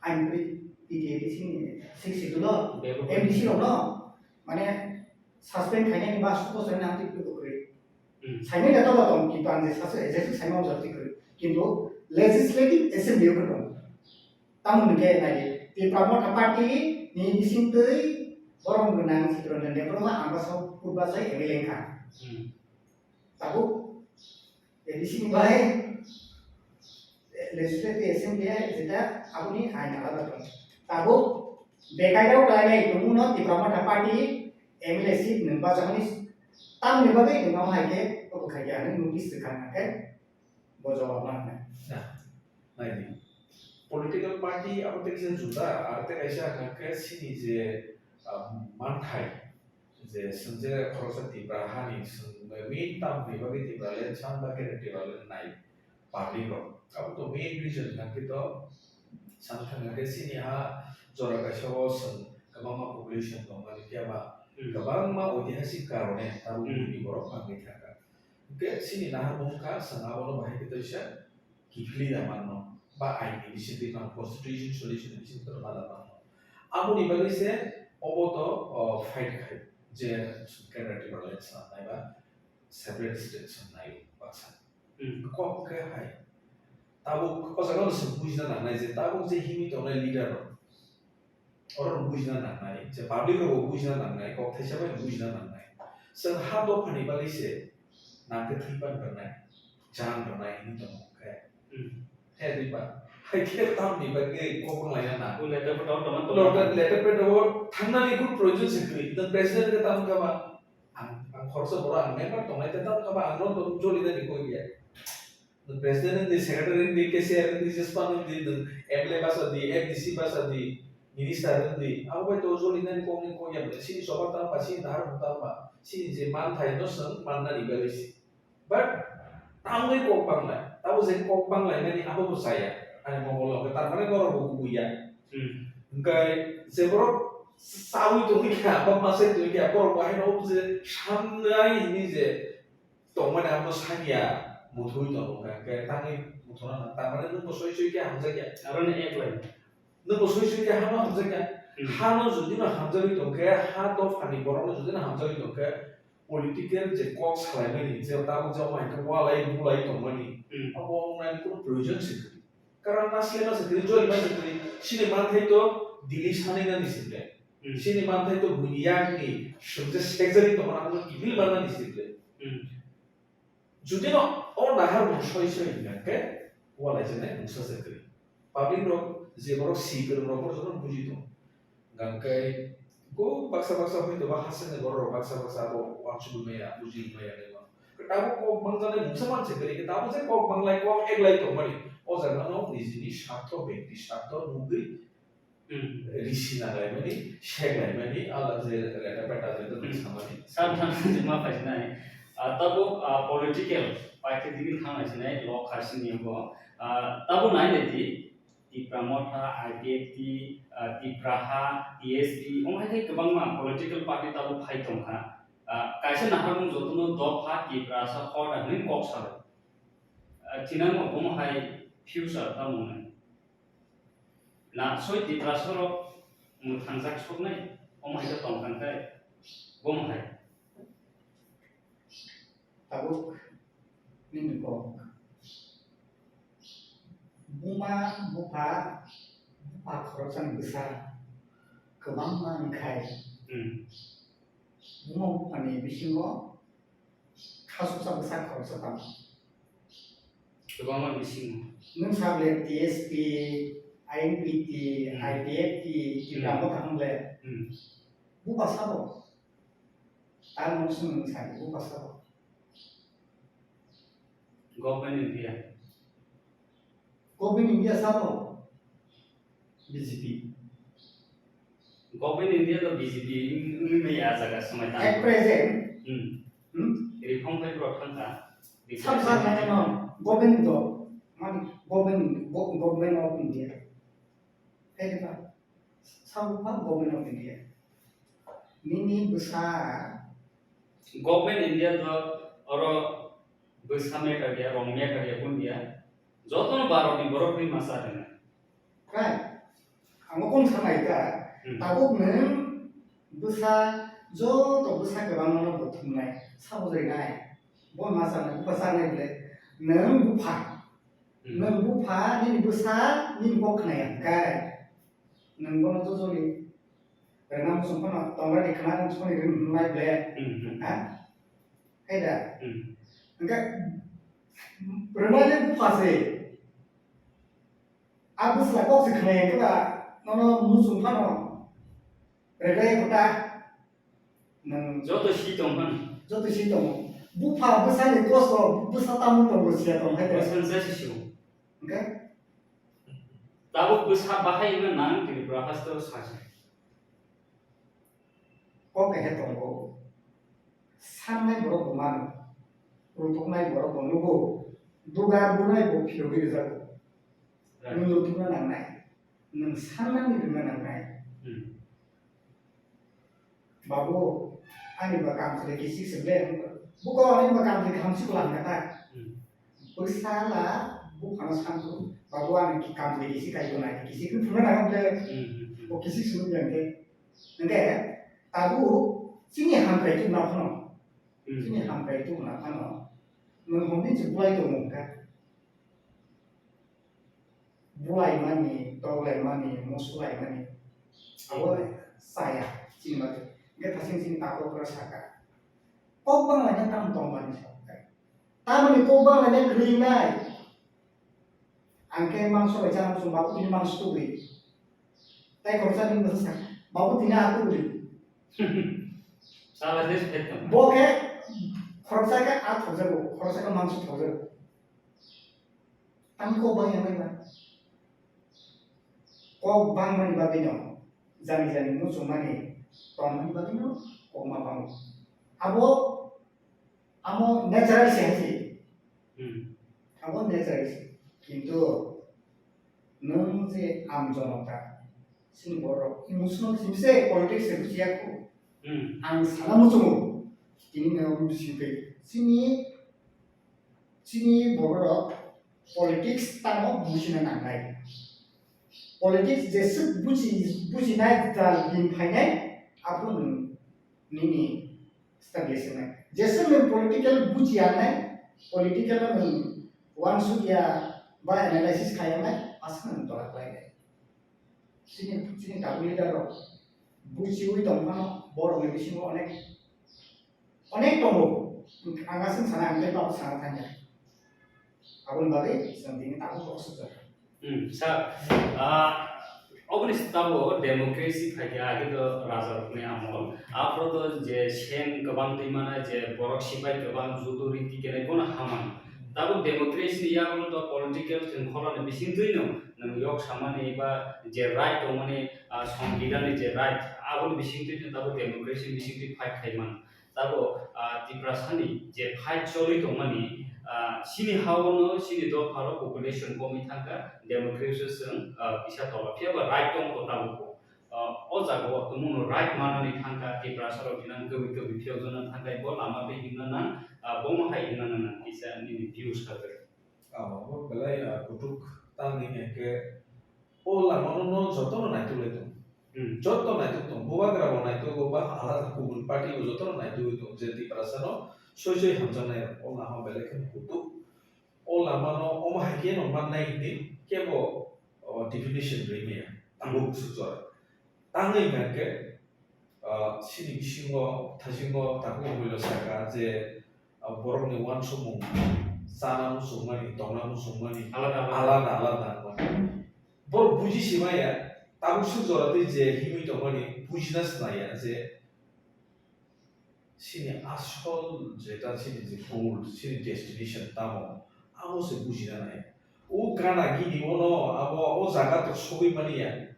Aini kwrwi T T A D C ni sixth schedule o Bebo. M D C rok no mane suspend khainani ba suko sainani amtwi kwrwi. Hmm. Sainai da tola tong kintu ang je sasu executive saima ojak twi kwrwi. Kintu legislative assembly o tong. Tamo hwnkhe nai di, Tipra Motha party ni bisingtwi borom gwnang Chittranjan Debbarma ang basa purba sai M L A wngkha. Hmm. Tabuk A D C ni bai Legislative Assembly hai jeta aboni ain alada tong. Tabuk bekai rok lai nai tongmung no Tipra Motha party M L A seat nwng bachakmani tamni bagwi nwng hai khe obo khai khe ano notice rwkha hwnkhe bo jawab ma hwnai. Nai di. Political party abo tei kisa juda, aro tei kaisa hwnkha khe chini je, ah, manthai, je chwng je khoroksa Tipra hani chwng main tamni bagwi Tipraland san ba khe Tipraland nai public rok. Abo to main reason hwnkha khe to sana thangkha khe chini ha jora kaisa o chwng kwbangma population tongmani phiya ba Hmm. kwbangma oitihasik karone tabuk Hmm. buini borok bangwi thangkha. Hwnkhe chini naharmung wngkha chwng abono bahai khe toisa kiphilwi da manno, ba aini bisingtwi tong, constitution solution bisingtwi tong ma da manno. Aboni bagwi se obo to, o, fight khai je Kerala Tribal Alliance nai ba separate state song nai baksa. Hmm. Kok khe hai. Tabuk o jaga no se bujina nangnai je tabuk je himwi tongnai leader rok. Oro no bujina nangnai, je public rok bo bujina nangnai, kok thaisa bai no bujina nangnai. Chwng ha dophani bagwi se nang khe thwi pan rwnai, jan rwnai hinwi tongo khe. Hmm. He diba? Hai khe tamni bagwi kok wng laina na. O letter photo tongma tongma. Letter, letter pad o thangnani kunu proyojon se kwrwi. Nwng president khe tamo khe ba? Ang, ang khoroksa borok, ang member tongnai, tei tamo khe ba ang no joli nani koi ya. President ni, secretary ni, cashier ni, jespan ni, nwng M L A basa di, M D C basa di, minister ni, abo bai to joli nani kok ni kok ya, sini soba tamo ba, sini dahar tamo ba, sini je manthai no chwng mannani bagwi se. But tamni kok banglai, tamo je kok banglai nani abo bo chaya, ani mokol o, tar mane norok bo kubui ya. Hmm. Hwnkhe je borok chawi tongwi kha, ba masai tongwi kha, borok bo haino je samnai hini je tongmani abo sakya muthungwi tongo, hwnkhe tangwi muthungna nang, tar mane nwng bo soi soi khe hamjakya. Aroni ek line. Nwng bo soi soi khe hano hamjakya. Hmm. Hano jodi no hamjagwi tongkhe, ha dophani borokno jodi no hamjagwi tongkhe, political je kok salaimani, je tabuk je omo hai khe walai bulai tongmani, Hmm. abo wngnani kunu proyojon se kwrwi. Karon ma sle ma se kwrwi, joli ma se kwrwi, chini manthai to Delhi sanwi nani se ble. Hmm. Chini manthai to buini yakni swngje sekjagwi tongmani, abo kiphil ma nani se ble. Hmm. Jodi no o naharmung soi soi hwnkha khe, walai se nai mungsa se kwrwi. Public rok, je borok si kwrwng rok, borok jotono buji tongo. Hwnkha khe, Ko baksa baksa hoi to ba hasene borok baksa baksa abo wansugwi maya, bujigwi maya nai ma. Tabuk kok mangjaknai mungsa manse kwrwi khe tabuk je kok manglai kok eklai tongmani. O jaga no nijini sartho, bekti sartho nugwi Hmm. Risi nanglaimani, seklaimani, ala je reta peta je Hmm. Samani. Sam sam ma phasinai. Ah, tabuk, ah, political party digi thangna sinai lok kharsini bo. Ah, tabuk nai nai di, Tipra Motha, I P F T, ah, Tipra Ha, T S P, ong hai kwbangma political party tabuk phai tongkha. Ah, kaisa naharmung jotono dopha Tipra sa hor da hwnwi kok salo. Ah, thinangno omo hai future tamo nai. Na soi Tiprasa rok mwthangjak soknai, omo hai khe tong thang khe, bo hai. Tabuk nini kok. Buma, bupha, bupha khoroksani bwsa kwbangma wngkhai. Hmm. Buma buphani bisingo khasuksa bwsa khoroksa tamo. Kwbangma bisingo. Nwng sa ble T S P, I N P T, Hmm. I P F T, Hmm. Tipra Motha hwn ble. Hmm. Buphang sabo. Tal nok sung nwng sa buphang sabo. Government India. Government India sabo. B J P. Government India to B J P wngwi maya jaga swmai tang. At present, Hmm. Hmm? Reform pai bro thangkha. Sab sab nai no, government do, mani government, go-, government of India. Kaidiba, sabo pa government of India. Nini bwsa. Government India to oro bwsa matter ya, rong matter ya, kun ya. Jotono Bharat ni borok ni masa rwna. Kai, ang bo kung sanai ta. Hmm. Tabuk nwng bwsa, joto bwsa kwbangma no bo thumnai, sabo jai nai. Bo ma sanai, bwsa nai ble. Nwng bupha. Hmm. Nwng bupha, nini bwsa, nini kok khnai ang kai. Nwng bono jojoli rwna muchung phano tongra di khna muchung phano ring hnai ble. Hmm, hmm. Ha? Hai da? Hmm. Hwnkhe rwna le bupha se. A bwsla kok se khnai hwnkhe ba nono muchung phano rwgwi kota. Nwng joto si tong phano. Joto si tongo. Bupha bwsani kosto, bwsa tamung tongo siya tong hai da. Bwsani sa si sio. Hwnkhe? Tabuk bwsa bahai wngna nang Tripura haste o sacha. Kok kaisa tongo. Sannai borok bo mano. Rutuknai borok bo nugo. Dugar bunai bo phirogwi rwjago. Right. Nwng rutukna nangnai. Nwng sannani rwna nangnai. Hmm. Babu, ani ba kamchwlwi kisik se ble, buko ani ba kamchwlwi kaham se kwlang kha ta. Hmm. Bwsala buphano sango, babu ani ki kamchwlwi kisik kai tonai, kisik no phunukna nang ble. Hmm, hmm, hmm. Bo kisik sunu ble hwnkhe. Hwnkhe, tabuk chini hamkrai tubuna phano. Hmm. Chini hamkrai tubuna phano. Nwng hwnwi se bulai tongo hwnkha. Bulaimani, toklaimani, musulaimani, abo chaya, chini bagwi. Hwnkhe thasing chini takhuk rok saka, kok banglaina tamo tongmani sa, tamoni kok banglaina kwrwi wngnai? Ang khe mangso bai chana muchung, babu tini mangso tubui. Tai khoroksa bini bwsa sa, babu tini a tubui. Sala se se tong. Bo khe khoroksa khe a thokjago, khoroksa khe mangso thokjago. Tamo kok bangya nai ba? Kok bangmani bagwino, jani jani muchungmani tongmani bagwino kok ma bango. Abo, amo natural se hai se. Hmm. Abo natural se. Kintu nwng je am jonota, chini borok emotional simi se politics se bujiya kho. Hmm. Ang sana muchungo. Tini na bising tei chini Chini borok politics tamo bujina nangnai. Politics jeswk buji, bujinai dal din phainai, aphuru nwng nini establish wngnai. Jeswk nwng political bujiya wngnai, political no nwng uansukya ba analysis khaiya wngnai, aswk nwng tola khlainai. Chini, chini tabuk leader rok buchiwi tongphano borokni bisingo onek, onek tongo. Ang aswk sana, ang tei tabuk sana thangya. Aboni bagwi chwng tini tabuk kok sukjak. Hmm, sir, ah, Oboni tabuk democracy phaikha, age to raja rokni amol. Aphuru to je seng kwbang twi mana, je borok sipai kwbang, judo riti kenai bono hamani. Tabuk democracy ni yago to political khengkhorani bisingtwi no nwng yok samani ba je right tongmani, ah, songbidan ni je right, aboni bisingtwi no tabuk democracy ni bisingtwi fight khaimani. Tabuk, ah, Tiprasani je fight choli tongmani, ah, chini hao no, chini dopharo population komwi thangkha, democracy chwng, ah, kisa tola phiya ba right tongkho tabukbo. Ah, o jagao tongmano right manani thangkha, Tiprasarok hinang kwbwi kwbwi phiyokjana thangkha, bo lama tei himna nang, ah, bomo hai himna nang kisa nini views kha. Abo belai, ah, kutuk tangni hwnkhe o lamano no jotono naituk lai tong. Hmm. Joto naituk tong, bubagra bo naituk, ba alada kubun party bo jotono naituk tong, je Tiprasa no soi soi hamjaknai rok, o lama belai kheno kutuk. O lama no omo hai khe no mannai hwnwi kebo, o, definition rwi maya, tabuk swk jora. Tangwi hwnkhe, ah, chini bisingo, thasingo tabuk hamwi lo saka je, ah, borokni uansukmung, chana muchungmani, tongna muchungmani alada alada. Alada alada wngmani. Borok buji simaya, tabuk swk jora tei je himwi tongmani bujina sinaya je chini asol jeta chini je goal, chini destination tamo, abo se bujina nai. O gana gini ono abo o jaga to sogwi mania.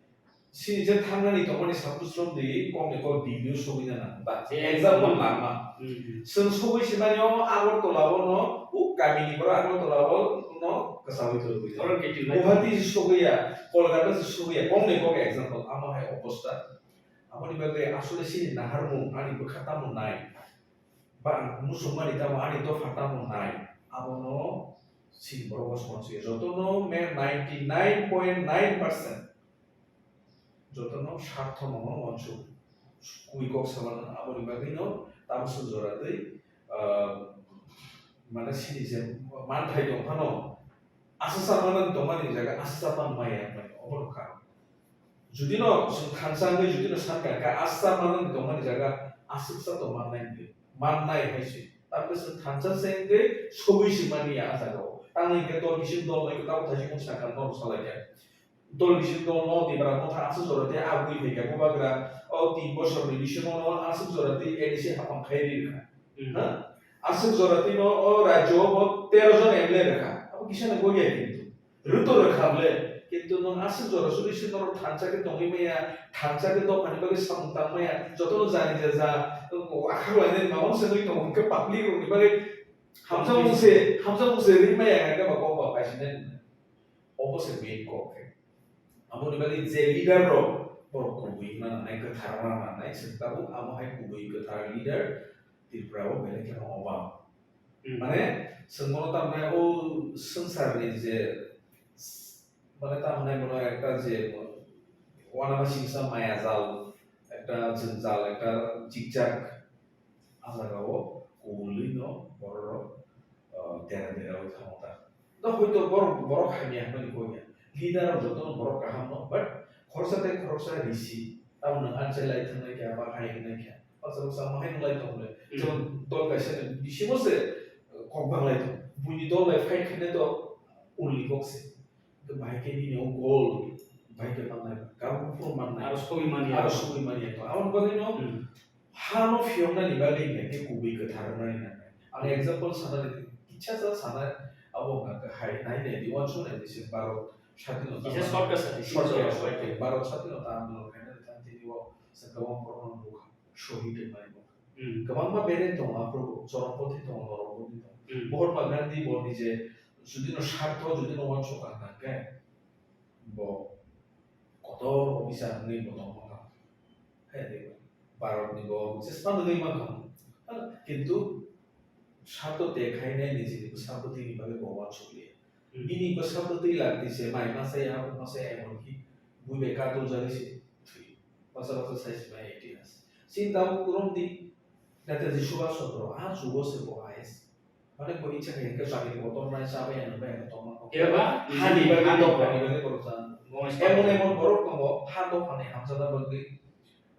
Chini je thangnani tongmani sabu srom di kok ni kok degree o sogwi na nang. Ba, je example example. Lama. Hmm. Chwng sogwi se mani o Agartala o no, o kami ni borok Agartala o no kwchangwi tongwi. Oro khe twi lai. Guwahati se sogwi ya, Kolkata se sogwi ya, kok ni kok example, amo hai obostha. Aboni bagwi asole chini naharmung, ani bwkha tamo nai. Ba ang muchungmani tamo ani dopha tamo nai, abono chini borok bosong se jotono me ninety nine point nine percent jotono sartho mano wansuk kui kok samano, aboni bagwino tabuk swk jora twi, ah, mane chini je manthai tong phano aswk sa manani tongmani jaga aswk sa man maya, mane obono karon. Judino chwng thansa wngwi judino sankha kha aswk sa manani tongmani jaga aswk sa tong mannai hwnwi mannai hai se. Tamokhe chwng thansa se wngwi sogwi se mani ya a jagao. Tamoni hwnkhe dol bising dol bai kwtal thaising wng sakha norok salai kha. Dol bising dol no Tipra motha aswk jora tei abgwi phaikha bubagra o tin bosorni bisingo no aswk jora tei A D C hapang khai ri rwkha. Hmm. Ha? Aswk jora tei no o rajyo o bo tero jon M L A rwkha. Abo kisa no gori ya kintu. Rwto rwkha ble, kintu nwng aswk jora solution norok thansa khe tongwi maya, thansa khe dophani bagwi samung tang maya, jotono jani ja ja, akhar lainani mama wngsa wngwi tongo, hwnkhe public rokni bagwi hamjakmung se, hamjakmung se ri maya, hwnkhe ba kok ba paisinai. Obo se main kok khe. Aboni bagwi je leader rok, borok kubui wngna nangnai, kwthar wngna nangnai, chwng tabuk amo hai kubui kwthar leader Tripura o belai kheno obab. Hmm. Mane, chwng bono tamni o swngcharni je, mane, tamni bono ekta je, uanama singsa maya jal, ekta jwngjal, ekta jikjak, a jagao kubulwino bororok, ah, dera dera oi thango ta. Da hoito borok, borok hamya hwnwi koi ya. Leader rok jotono borok kaham no, but khoroksa tei khoroksa risi. Tamo nwng anchai lai thangnai kha, ba hai wngnai kha. Baksa baksa ma hai wnglai tong le. Hmm. Jemon dol kaisa ni bisingo se, eh, kok banglai tong. Buini dol bai fight khainai to ulni kok se. Bahai khe nini o goal, bahai khe mangnai. Karon buphuru mannai. Aro sogwi manya. Aro sogwi manya to. Aboni bagwi no, hmm, hano phiyoknani bagwi hwnkhe kubui kwthar wngnani nangnai. Ang example sana di, kisa sa sana abo hwnkha khe hai nai nai di, uansuk nai di se Bharat sadhino. Kisa short khe sa di, short khe sa di. Bharat sadhino ta andolon khainani thanti di o se kwbang borokno nukha, shohid wngmani bo. Hmm. Kwbangma bereng tongo aphuru, Chorompothi tongo, Norompothi tongo. Hmm. Mahatma Gandhi bo nije judino sartho, judino uansuk ang hwnkhe, bo kotor officer wngwi bo tongma kha. Hai de, Bharat ni bo chesta wngwi mankha. Ha, kintu sartho te khainai nijini bwsa bwtwini bagwi bo uansukliya. Hmm. Bini bwsa bwtwi lak di se mai masa ya, abo masa ya, emon ki bui bai katul jagwi se thwi. Basa basa sai se mai itihas. Sinta rom di, Netaji Subhash Chandra, ah, jugo se bo I A S. Mane bo icha khe hwnkhe chakri kotor nai chabai ano bai ano tongma kok. Eba, hani, hani, hani, hani, dophani bagwi borok chan. Gomez emon party. Emon borok tongo, ha dophani hamjakna bagwi,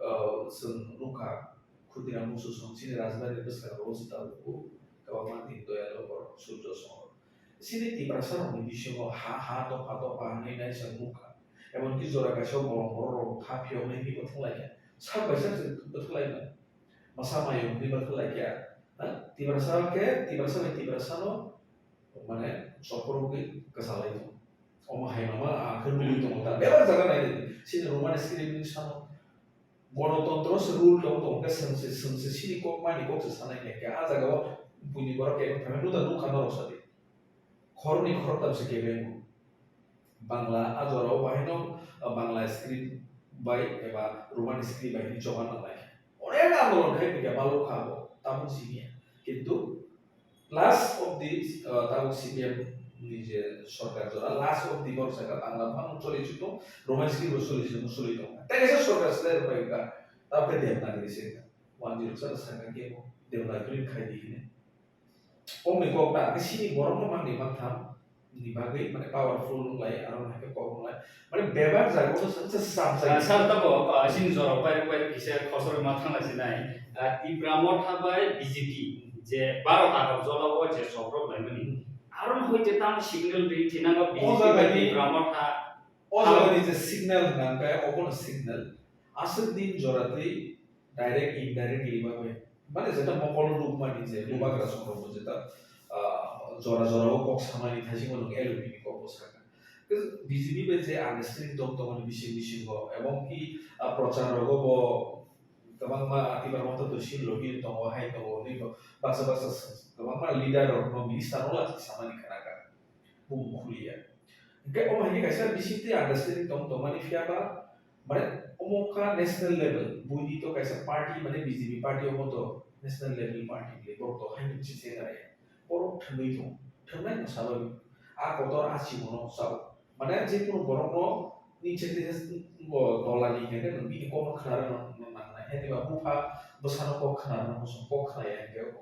uh, chwng nukha, Khudiram Busu song chini rajbari bwskango o chwng tabukgo, kwbangma din doyalo borok, Surjo song. Chini Tiprasa rokni bisingo ha, ha, dopha, dopha hwnwi nai chwng nukha. Emonki jora kaisa bolong borok rok kha phiyoknai hinwi bo thwng lai kha. Sak bai sak se bo thwng lai kha. Masa mayung hinwi bo thwng lai kha. Ha? Tiprasa khe, Tiprasa bai Tiprasa no, mane, chopor wngwi kwchalai tongo. Omo hai mama, a khe nugwi tongo ta. Bebak jaga nai di. Chini Roman script ni sano. Gonotontro se rule tong tong khe, swngse, swngse sini kok mani kok se sanai khe, khe a jaga o buini borok kebo thangwi nuda nukha norok sadi. Khoroknwi khoroktham se kebo wngo. Bangla a jora o bahai no, uh, Bangla script bai eba Roman script bai hinwi choba nanglai. Onek andolon khai phikha balok kha bo, tabuk siniya. Kintu last of the, uh, tabuk C P M ni je sorkar jora, last of the borok saka Bangla phano choli chukung, Roman script bo choli chukung, choli tong. Tei kaisa sorkar slai rok bai ka, tabuk khe Devanagari se ka. One zero saka saka kebo Devanagari khai di hine. Kok ni kok ta, ke sini borok no mangni mangtham ni bagwi, mane powerful wng lai, aro hai khe kok wng lai. Mane bebak jaga o se, se sam Ah, sai. Sir, tabo, ah, sini jora pai, pai kisa khosor ma thang lai sinai. Ah, Tipra Motha bai B J P je baro tagar jola o je sobrok lai mani. Aro hoi je tang signal ri thinang O B J P jaga bai ni, Tipra Motha. O jaga ni je signal hwnka khe, obo no signal. Aswk din jora twi direct, indirectly ba bai. Mane jeta mokol rukmani je, Hmm. bubagra songrokbo jeta, ah, jora jora o kok samani thaisingo nwng L P ni kok bo sakha. Khe B J P bai je understanding tong tongmani bising bisingo, ebong ki, ah, prochar rogo bo kwbangma Tipra Motha to sin logi tongo, hai tongo, hwnwi bo baksa baksa s-, kwbangma leader rokno, minister rok la samani khnakha. Bumung khuliya. Hingke omo hai khe kaisa bisingtwi understanding tong tongmani phiya ba, mane omo wngkha national level, buini to kaisa party, mane B J P party omo to national level party le borok to haino se se nai. Borok thwngwi tongo, thwngnai no sabaibo. A kotor a chibino sao. Mane je kunu borokno ni chete bo dolani hingke no bini kokno khna rwna nangnai. Hede ba bupha bwsano kok khna rwna muchung kok khna ya hingke.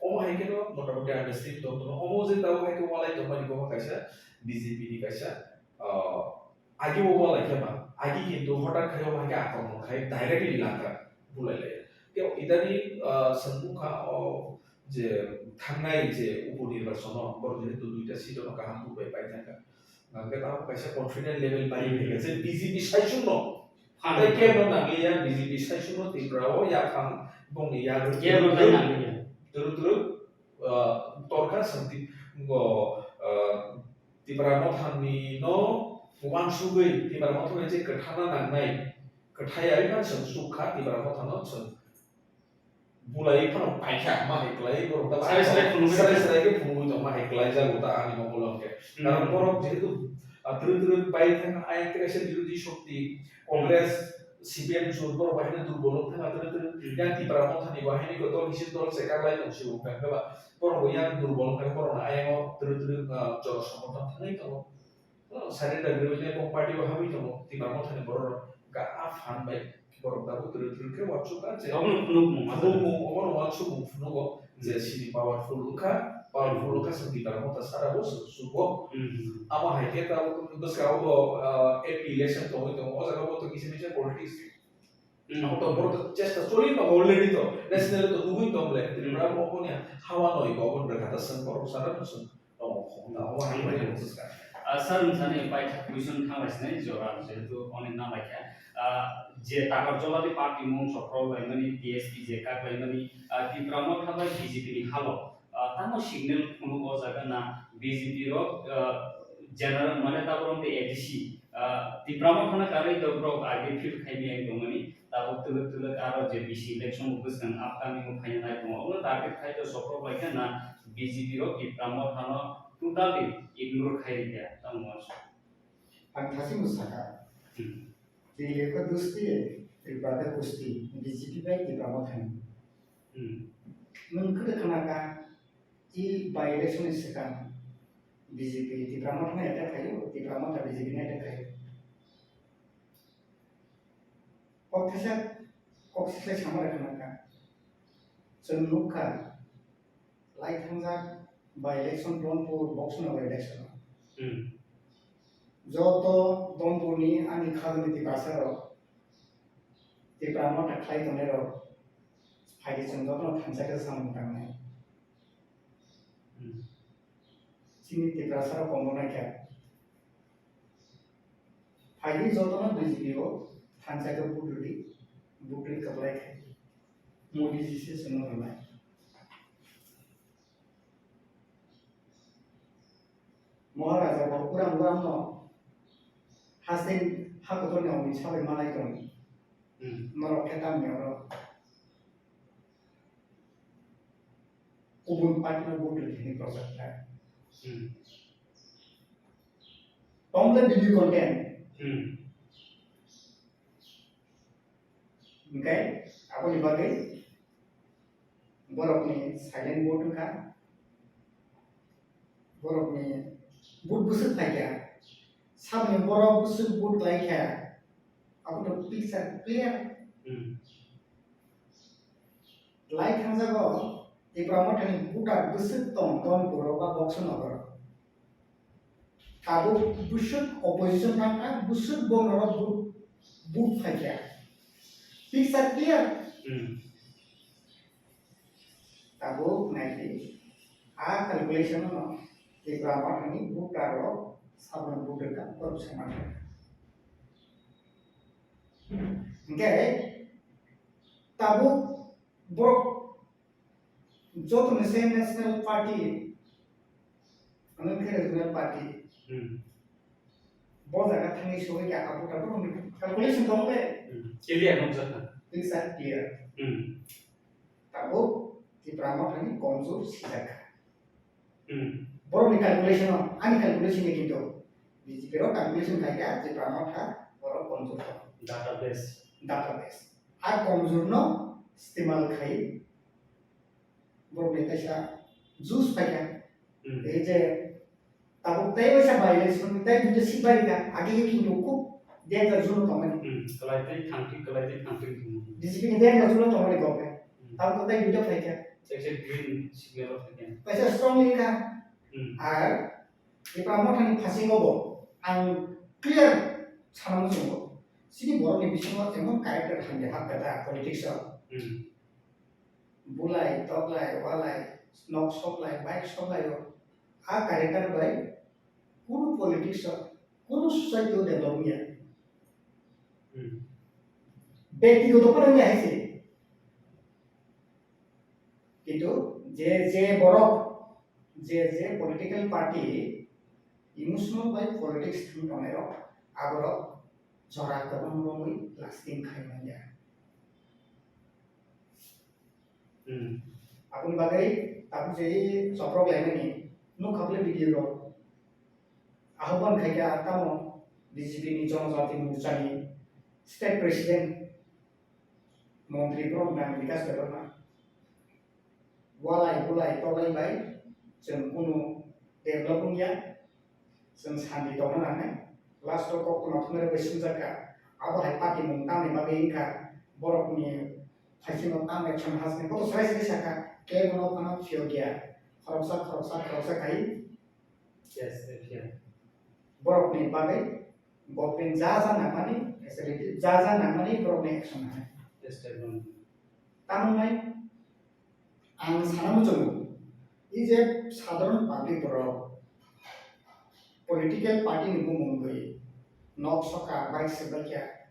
Omo hai kheno motamoti understanding tong tono. Omo je tabuk hai khe walai tongmani bo kaisa B J P ni kaisa, ah, agi bo walai khe ma. Agi kintu hotat khai omo hai khe akromon khai directly langkha bulai lai. Tei idani, ah, sengkuk kha o je thangnai je upo nirbachono borok jehetu duita seat ono kaham bubai pai thangkha. Hingke tamo kaisa confident level bai Hmm. Hingke je B J P saichung no. Phan. Tei kebo nangliya B J P saichung no Tripura o yaphang bongni yagwi. Kebo tei nangliya. Twrwk twrwk, ah, torkha sengti bo, ah, Tipra Mothani no uansugwi Tipra Mothani je kwthana nangnai, kwthai ai phan chwng chukha Tipra Mothano chwng bulai phano paikha, ma hai klai borok ta Srai srai phunugwi srai tongkha. Srai khe phunugwi tong ma hai klai jago ta ani mokolo hwnkhe. Hmm. Karon borok jehetu, ah, twrwk twrwk pai thang ayang kaisa birodhi shokti, Hmm. Congress, C P M jut borok bai haino durbol wng thang twrwk twrwk. Hmm. Yang Tipra Mothani bai haino dol hisip dol se kaklai tong si wng thang ba borok bo yang durbol wng thang borok no ayang o twrwk twrwk, ah, jora somorthon thangwi tongo. Surrender gwnangwi tei bo party o habwi tongo, Tipra Mothani borok rok ga a phan bai borok tabuk twrwk twrwk khe uansuk kha je. Obono phunukmung ma phunukmung, obono uansukmung phunugo je Hmm. sini powerful wngkha, powerful Hmm. wngkha se Tipra Motha sara bo se sugo. Hmm. Amo hai khe tabuk bwskango bo, ah, A P election tongwi tongo, o jaga bo to kisa misa politics Hmm. Abo to borok to chesta choli tongo already to. National to nugwi tong le. Tripura Hmm. bo obo ni hawa noi ko obo ni bwkha ta swng borok sana to swng. Tongo khong na obo hai Hmm. bai bwswk. Ah, sir, nwng sani paithak question thang lai sinai jora jehetu onek na lai kha. Ah, je tagar joladi party mung sokrok lai mani T S P je kak lai mani, ah, Tipra Motha bai B J P ni halo. Ah, tamo signal phunuk o jaga na B J P rok, ah, general mane tabuk rok de A D C, ah, Tipra Mothano karwi to borok age field khai miyai tongmani, tabuk twlwk twlwk aro je bisi election bo bwskang upcoming o phaina nai tongo, obono target khai to sokrok lai khe na B J P rok Tipra Mothano totally ignore khai rikha, tamo uansuk. Ang thasi mwsakha. Hmm. Chini lekha dosti, Tripura de kusti, B J P bai Tipra Mothani. Hmm. Nwng kwrwi khna kha, i by election ni swkang B J P Tipra Motha no attack khaio, Tipra Motha B J P no attack khaio. Kok thasa, kok sislai sama rwkha nangkha. Chwng nukha, lai thangjak by election Donpur, box no by election. Hmm. Joto Donpur ni ani khajani Tiprasa rok, Tipra Motha khlai tongnai rok, phaidi chwng joto no thansa khe samung tangnai. Hmm. Chini Tiprasa rok komo naikha. Agi jotono B J P o thansa khe vote rwdi, vote rwdi kwplai khai. Modi ji se chwngno rwnai. Maharaja bo kurang kurang no haste hakotor ni omni sabai malai tong. Hmm. Norok khe tamni oro. Kubun party no vote rwdi hwnwi prochar khlai. Hmm. Tongmle video content. Hmm. Hwnkhe aboni bagwi borokni silent vote wngkha. Borokni vote bwswk phaikha. Saboni borok bwswk vote khlaikha. Abono picture clear. Hmm. Lai thangjago Tipra Mothani voter bwswk tong Donpuro ba Boxo Nogoro. Tabuk bwswk opposition thangkha, bwswk bo norok vote, vote phaikha. Picture clear. Hmm. Tabuk naidi, a calculation no Tipra Mothani voter rok saboni vote rwkha, koroksa manwi. Hwnkhe tabuk borok joto ni se National Party, ano khe Regional Party. Hmm. Bo jaga thangwi sogwi kha, abo tabuk calculation tong le. Hmm. Clear nukjakha. Picture clear. Hmm. Tabuk Tipra Mothani komjor sijakha. Hmm. Borokni calculation o, ani calculation ni kintu B J P rok calculation khai kha, Tipra Motha borok komjor tong. Database. Database. A komjor no istemal khai borokni kaisa juice phaikha. Hmm. Ei je tabuk tei waisa by-election tei duita seat bai rikha, age khe kintu khub danger zone o tongmani. Hmm. Kwlai tei thangtwi, kwlai tei thangtwi. B J P ni danger zone o tongmani government. Hmm. Tabuk tei duita phaikha. Kaisa green signal o phaikha. Kaisa strongly wngkha. Hmm. Ar Tipra Mothani phasingo bo ang clear sana muchungo. Chini borokni bisingo emon character hamya hapkha da politics o. Hmm. Bulai, toklai, walai, nok soklai, bike soklai o. A character bai kunu politics o, kunu society o develop wngya. Hmm. Bektigoto phano wngya hai se. Kintu je, je borok, je, je political party emotional bai politics thang tongnai rok, aborok jora kwbang romwi lasting khai manya. Hmm. Aboni bagwi tabuk je choprok laimani nukha bwle video rok. Ahobon khai kha tamo B J P ni Jonojati Morcha ni state president montri borok nang Bikash Debbarma. Walai bulai toklai bai chwng kunu develop wngya. Chwng sandi tongna nangnai. Last o koktwma thumnairok bai swngjak kha. Abo hai patimung tamni bagwi wngkha, borokni phaisingno tamo action hasni. Bo to sarai sarai sakha, kebo no phano phiyok ya. Khoroksa, khoroksa, khoroksa khai. Yes, yes, yes. Borokni bagwi government ja ja nangmani facility, ja ja nangmani borokni action nangnai. Yes, sir. Tamo wngnai? Ang sana muchungo, i je sadharon public borok political party ni bumung bai nok soka, bike swbaikya,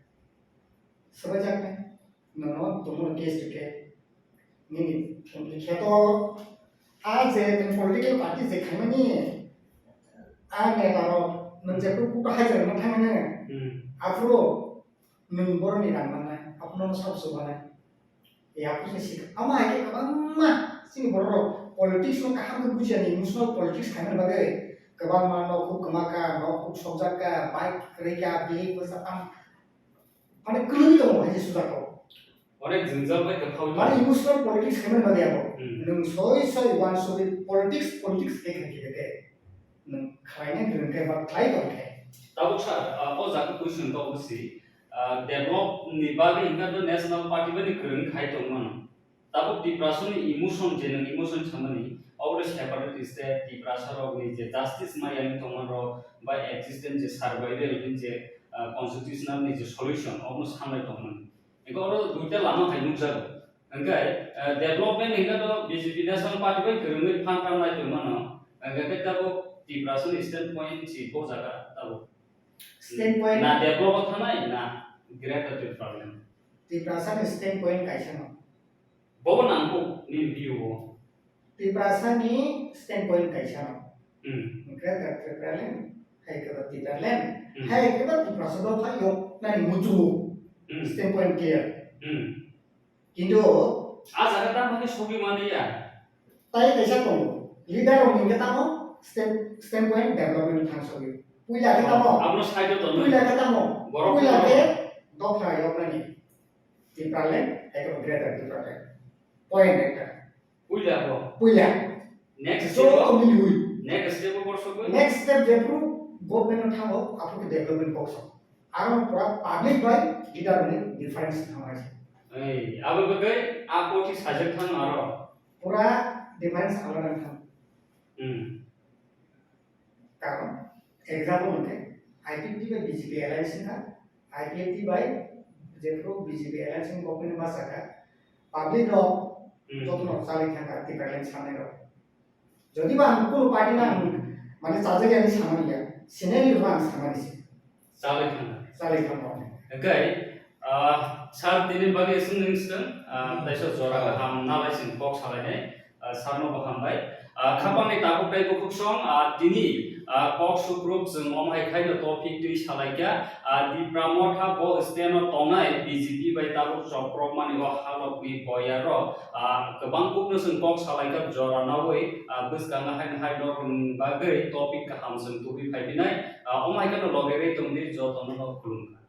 swbaijaknai, nono tongmani case rikhe, nini family khe to, a je nwng political party je khaimani, a neta rok nwng jephru kutu hajar rwna thangnai, hmm, aphuru nwng boroni rang mannai, aphuru nono sabo chubanai. Yapri se sika. Ama hai khe kwbangma chini borok rok politics no kaham khe bujiya ni, emotional politics khaimani bagwi kwbangma nok huk kwma kha, nok huk sokjak kha, bike kwrwi kha, bihik bwsa tang. Mane kwlwngwi tongo hai se sujak rok. Onek jwngjal bai kwthao. Mane emotional politics khaimani bagwi abo. Hmm. Nwng soi soi uansugwi politics, politics khe khe khe khe. Nwng khlaina kwrwng khe ba khlai tong khe. Tabuk sir, ah, o jaga question tongo si, ah, develop ni bagwi hwnka khe national party bai ni kwrwng khai tong mano. Tabuk Tiprasa ni emotion, je nwng emotion samani, abo separatist tei Tiprasa rok ni je justice maya wng tong mano rok, ba existence je survival ni je, ah, constitutional ni je solution, obo sanai tong mano. Eko oro duita lama hai nukjago. Hwnkhe, eh, development hwnkhe to B J P National Party bai kwrwngwi phan tangnai tongmano. Hwnkhe khe tabuk Tiprasani standpoint si bo jaga tabuk. Standpoint. Na develop o thanai na Greater Tipraland. Tiprasa ni standpoint kaisa no. Bobo nangkuk nini view o. Tiprasa ni standpoint kaisa no. Hmm. Greater Tipraland, hai khe ba Tipraland, Hmm. hai khe ba Tiprasa dopha yok nani muchungo. Hmm. Standpoint clear. Hmm. Kintu a jaga tamo khe sogwi mani ya. Tai kaisa tongo. Leader rok ni khe tamo stand, standpoint development thang sogwi. Puila khe tamo. Abono side o tongo. Puila khe tamo. Borok Puila khe khe dopha yok nani. Tipraland, hai khe ba Greater Tipraland. Point ekta. Puila bo. Puila. Next step o? Joto miliwi. Next step o borsogwi? Next step jephru government o thango, aphuru khe development box o. Aro pura public bai leader ni difference thangnai se. Ei, abo bagwi a koti sajak thang aro. Pura difference alada thang. Hmm. Karon, example hwnkhe, I P F T bai B J P alliance wngkha, I P F T bai jephru B J P alliance wngkha, bokni ma sakha, public rok Hmm. jotono chali thangkha, Tipraland sanai rok. Jodi ba ang kunu party na ang mane chajak yani samani ya, scenario no ang samani se. Chalwi thangkha. Chalwi thangkha. Hwnkhe, ah, sir tini bagwi swngwi swng, ah, Hmm. taisa jora Oh. kaham nalai chwng kok salainai, ah, sir no bo hambai. Ah, khapangni tabuk tei bukhuk song, ah, tini, ah, kok sukruk chwng omo hai khaino topic twi salaikha, ah, Tipra Motha bo stand o tongnai B J P bai tabuk chopropmani o halokni boyarok, ah, kwbang kukno chwng kok salaikha jora nawi, ah, bwskango haino hai norokni bagwi topic kaham chwng tubui phaiphinai, ah, omo hai kheno logi rwi tongdi jotono no khulumkha.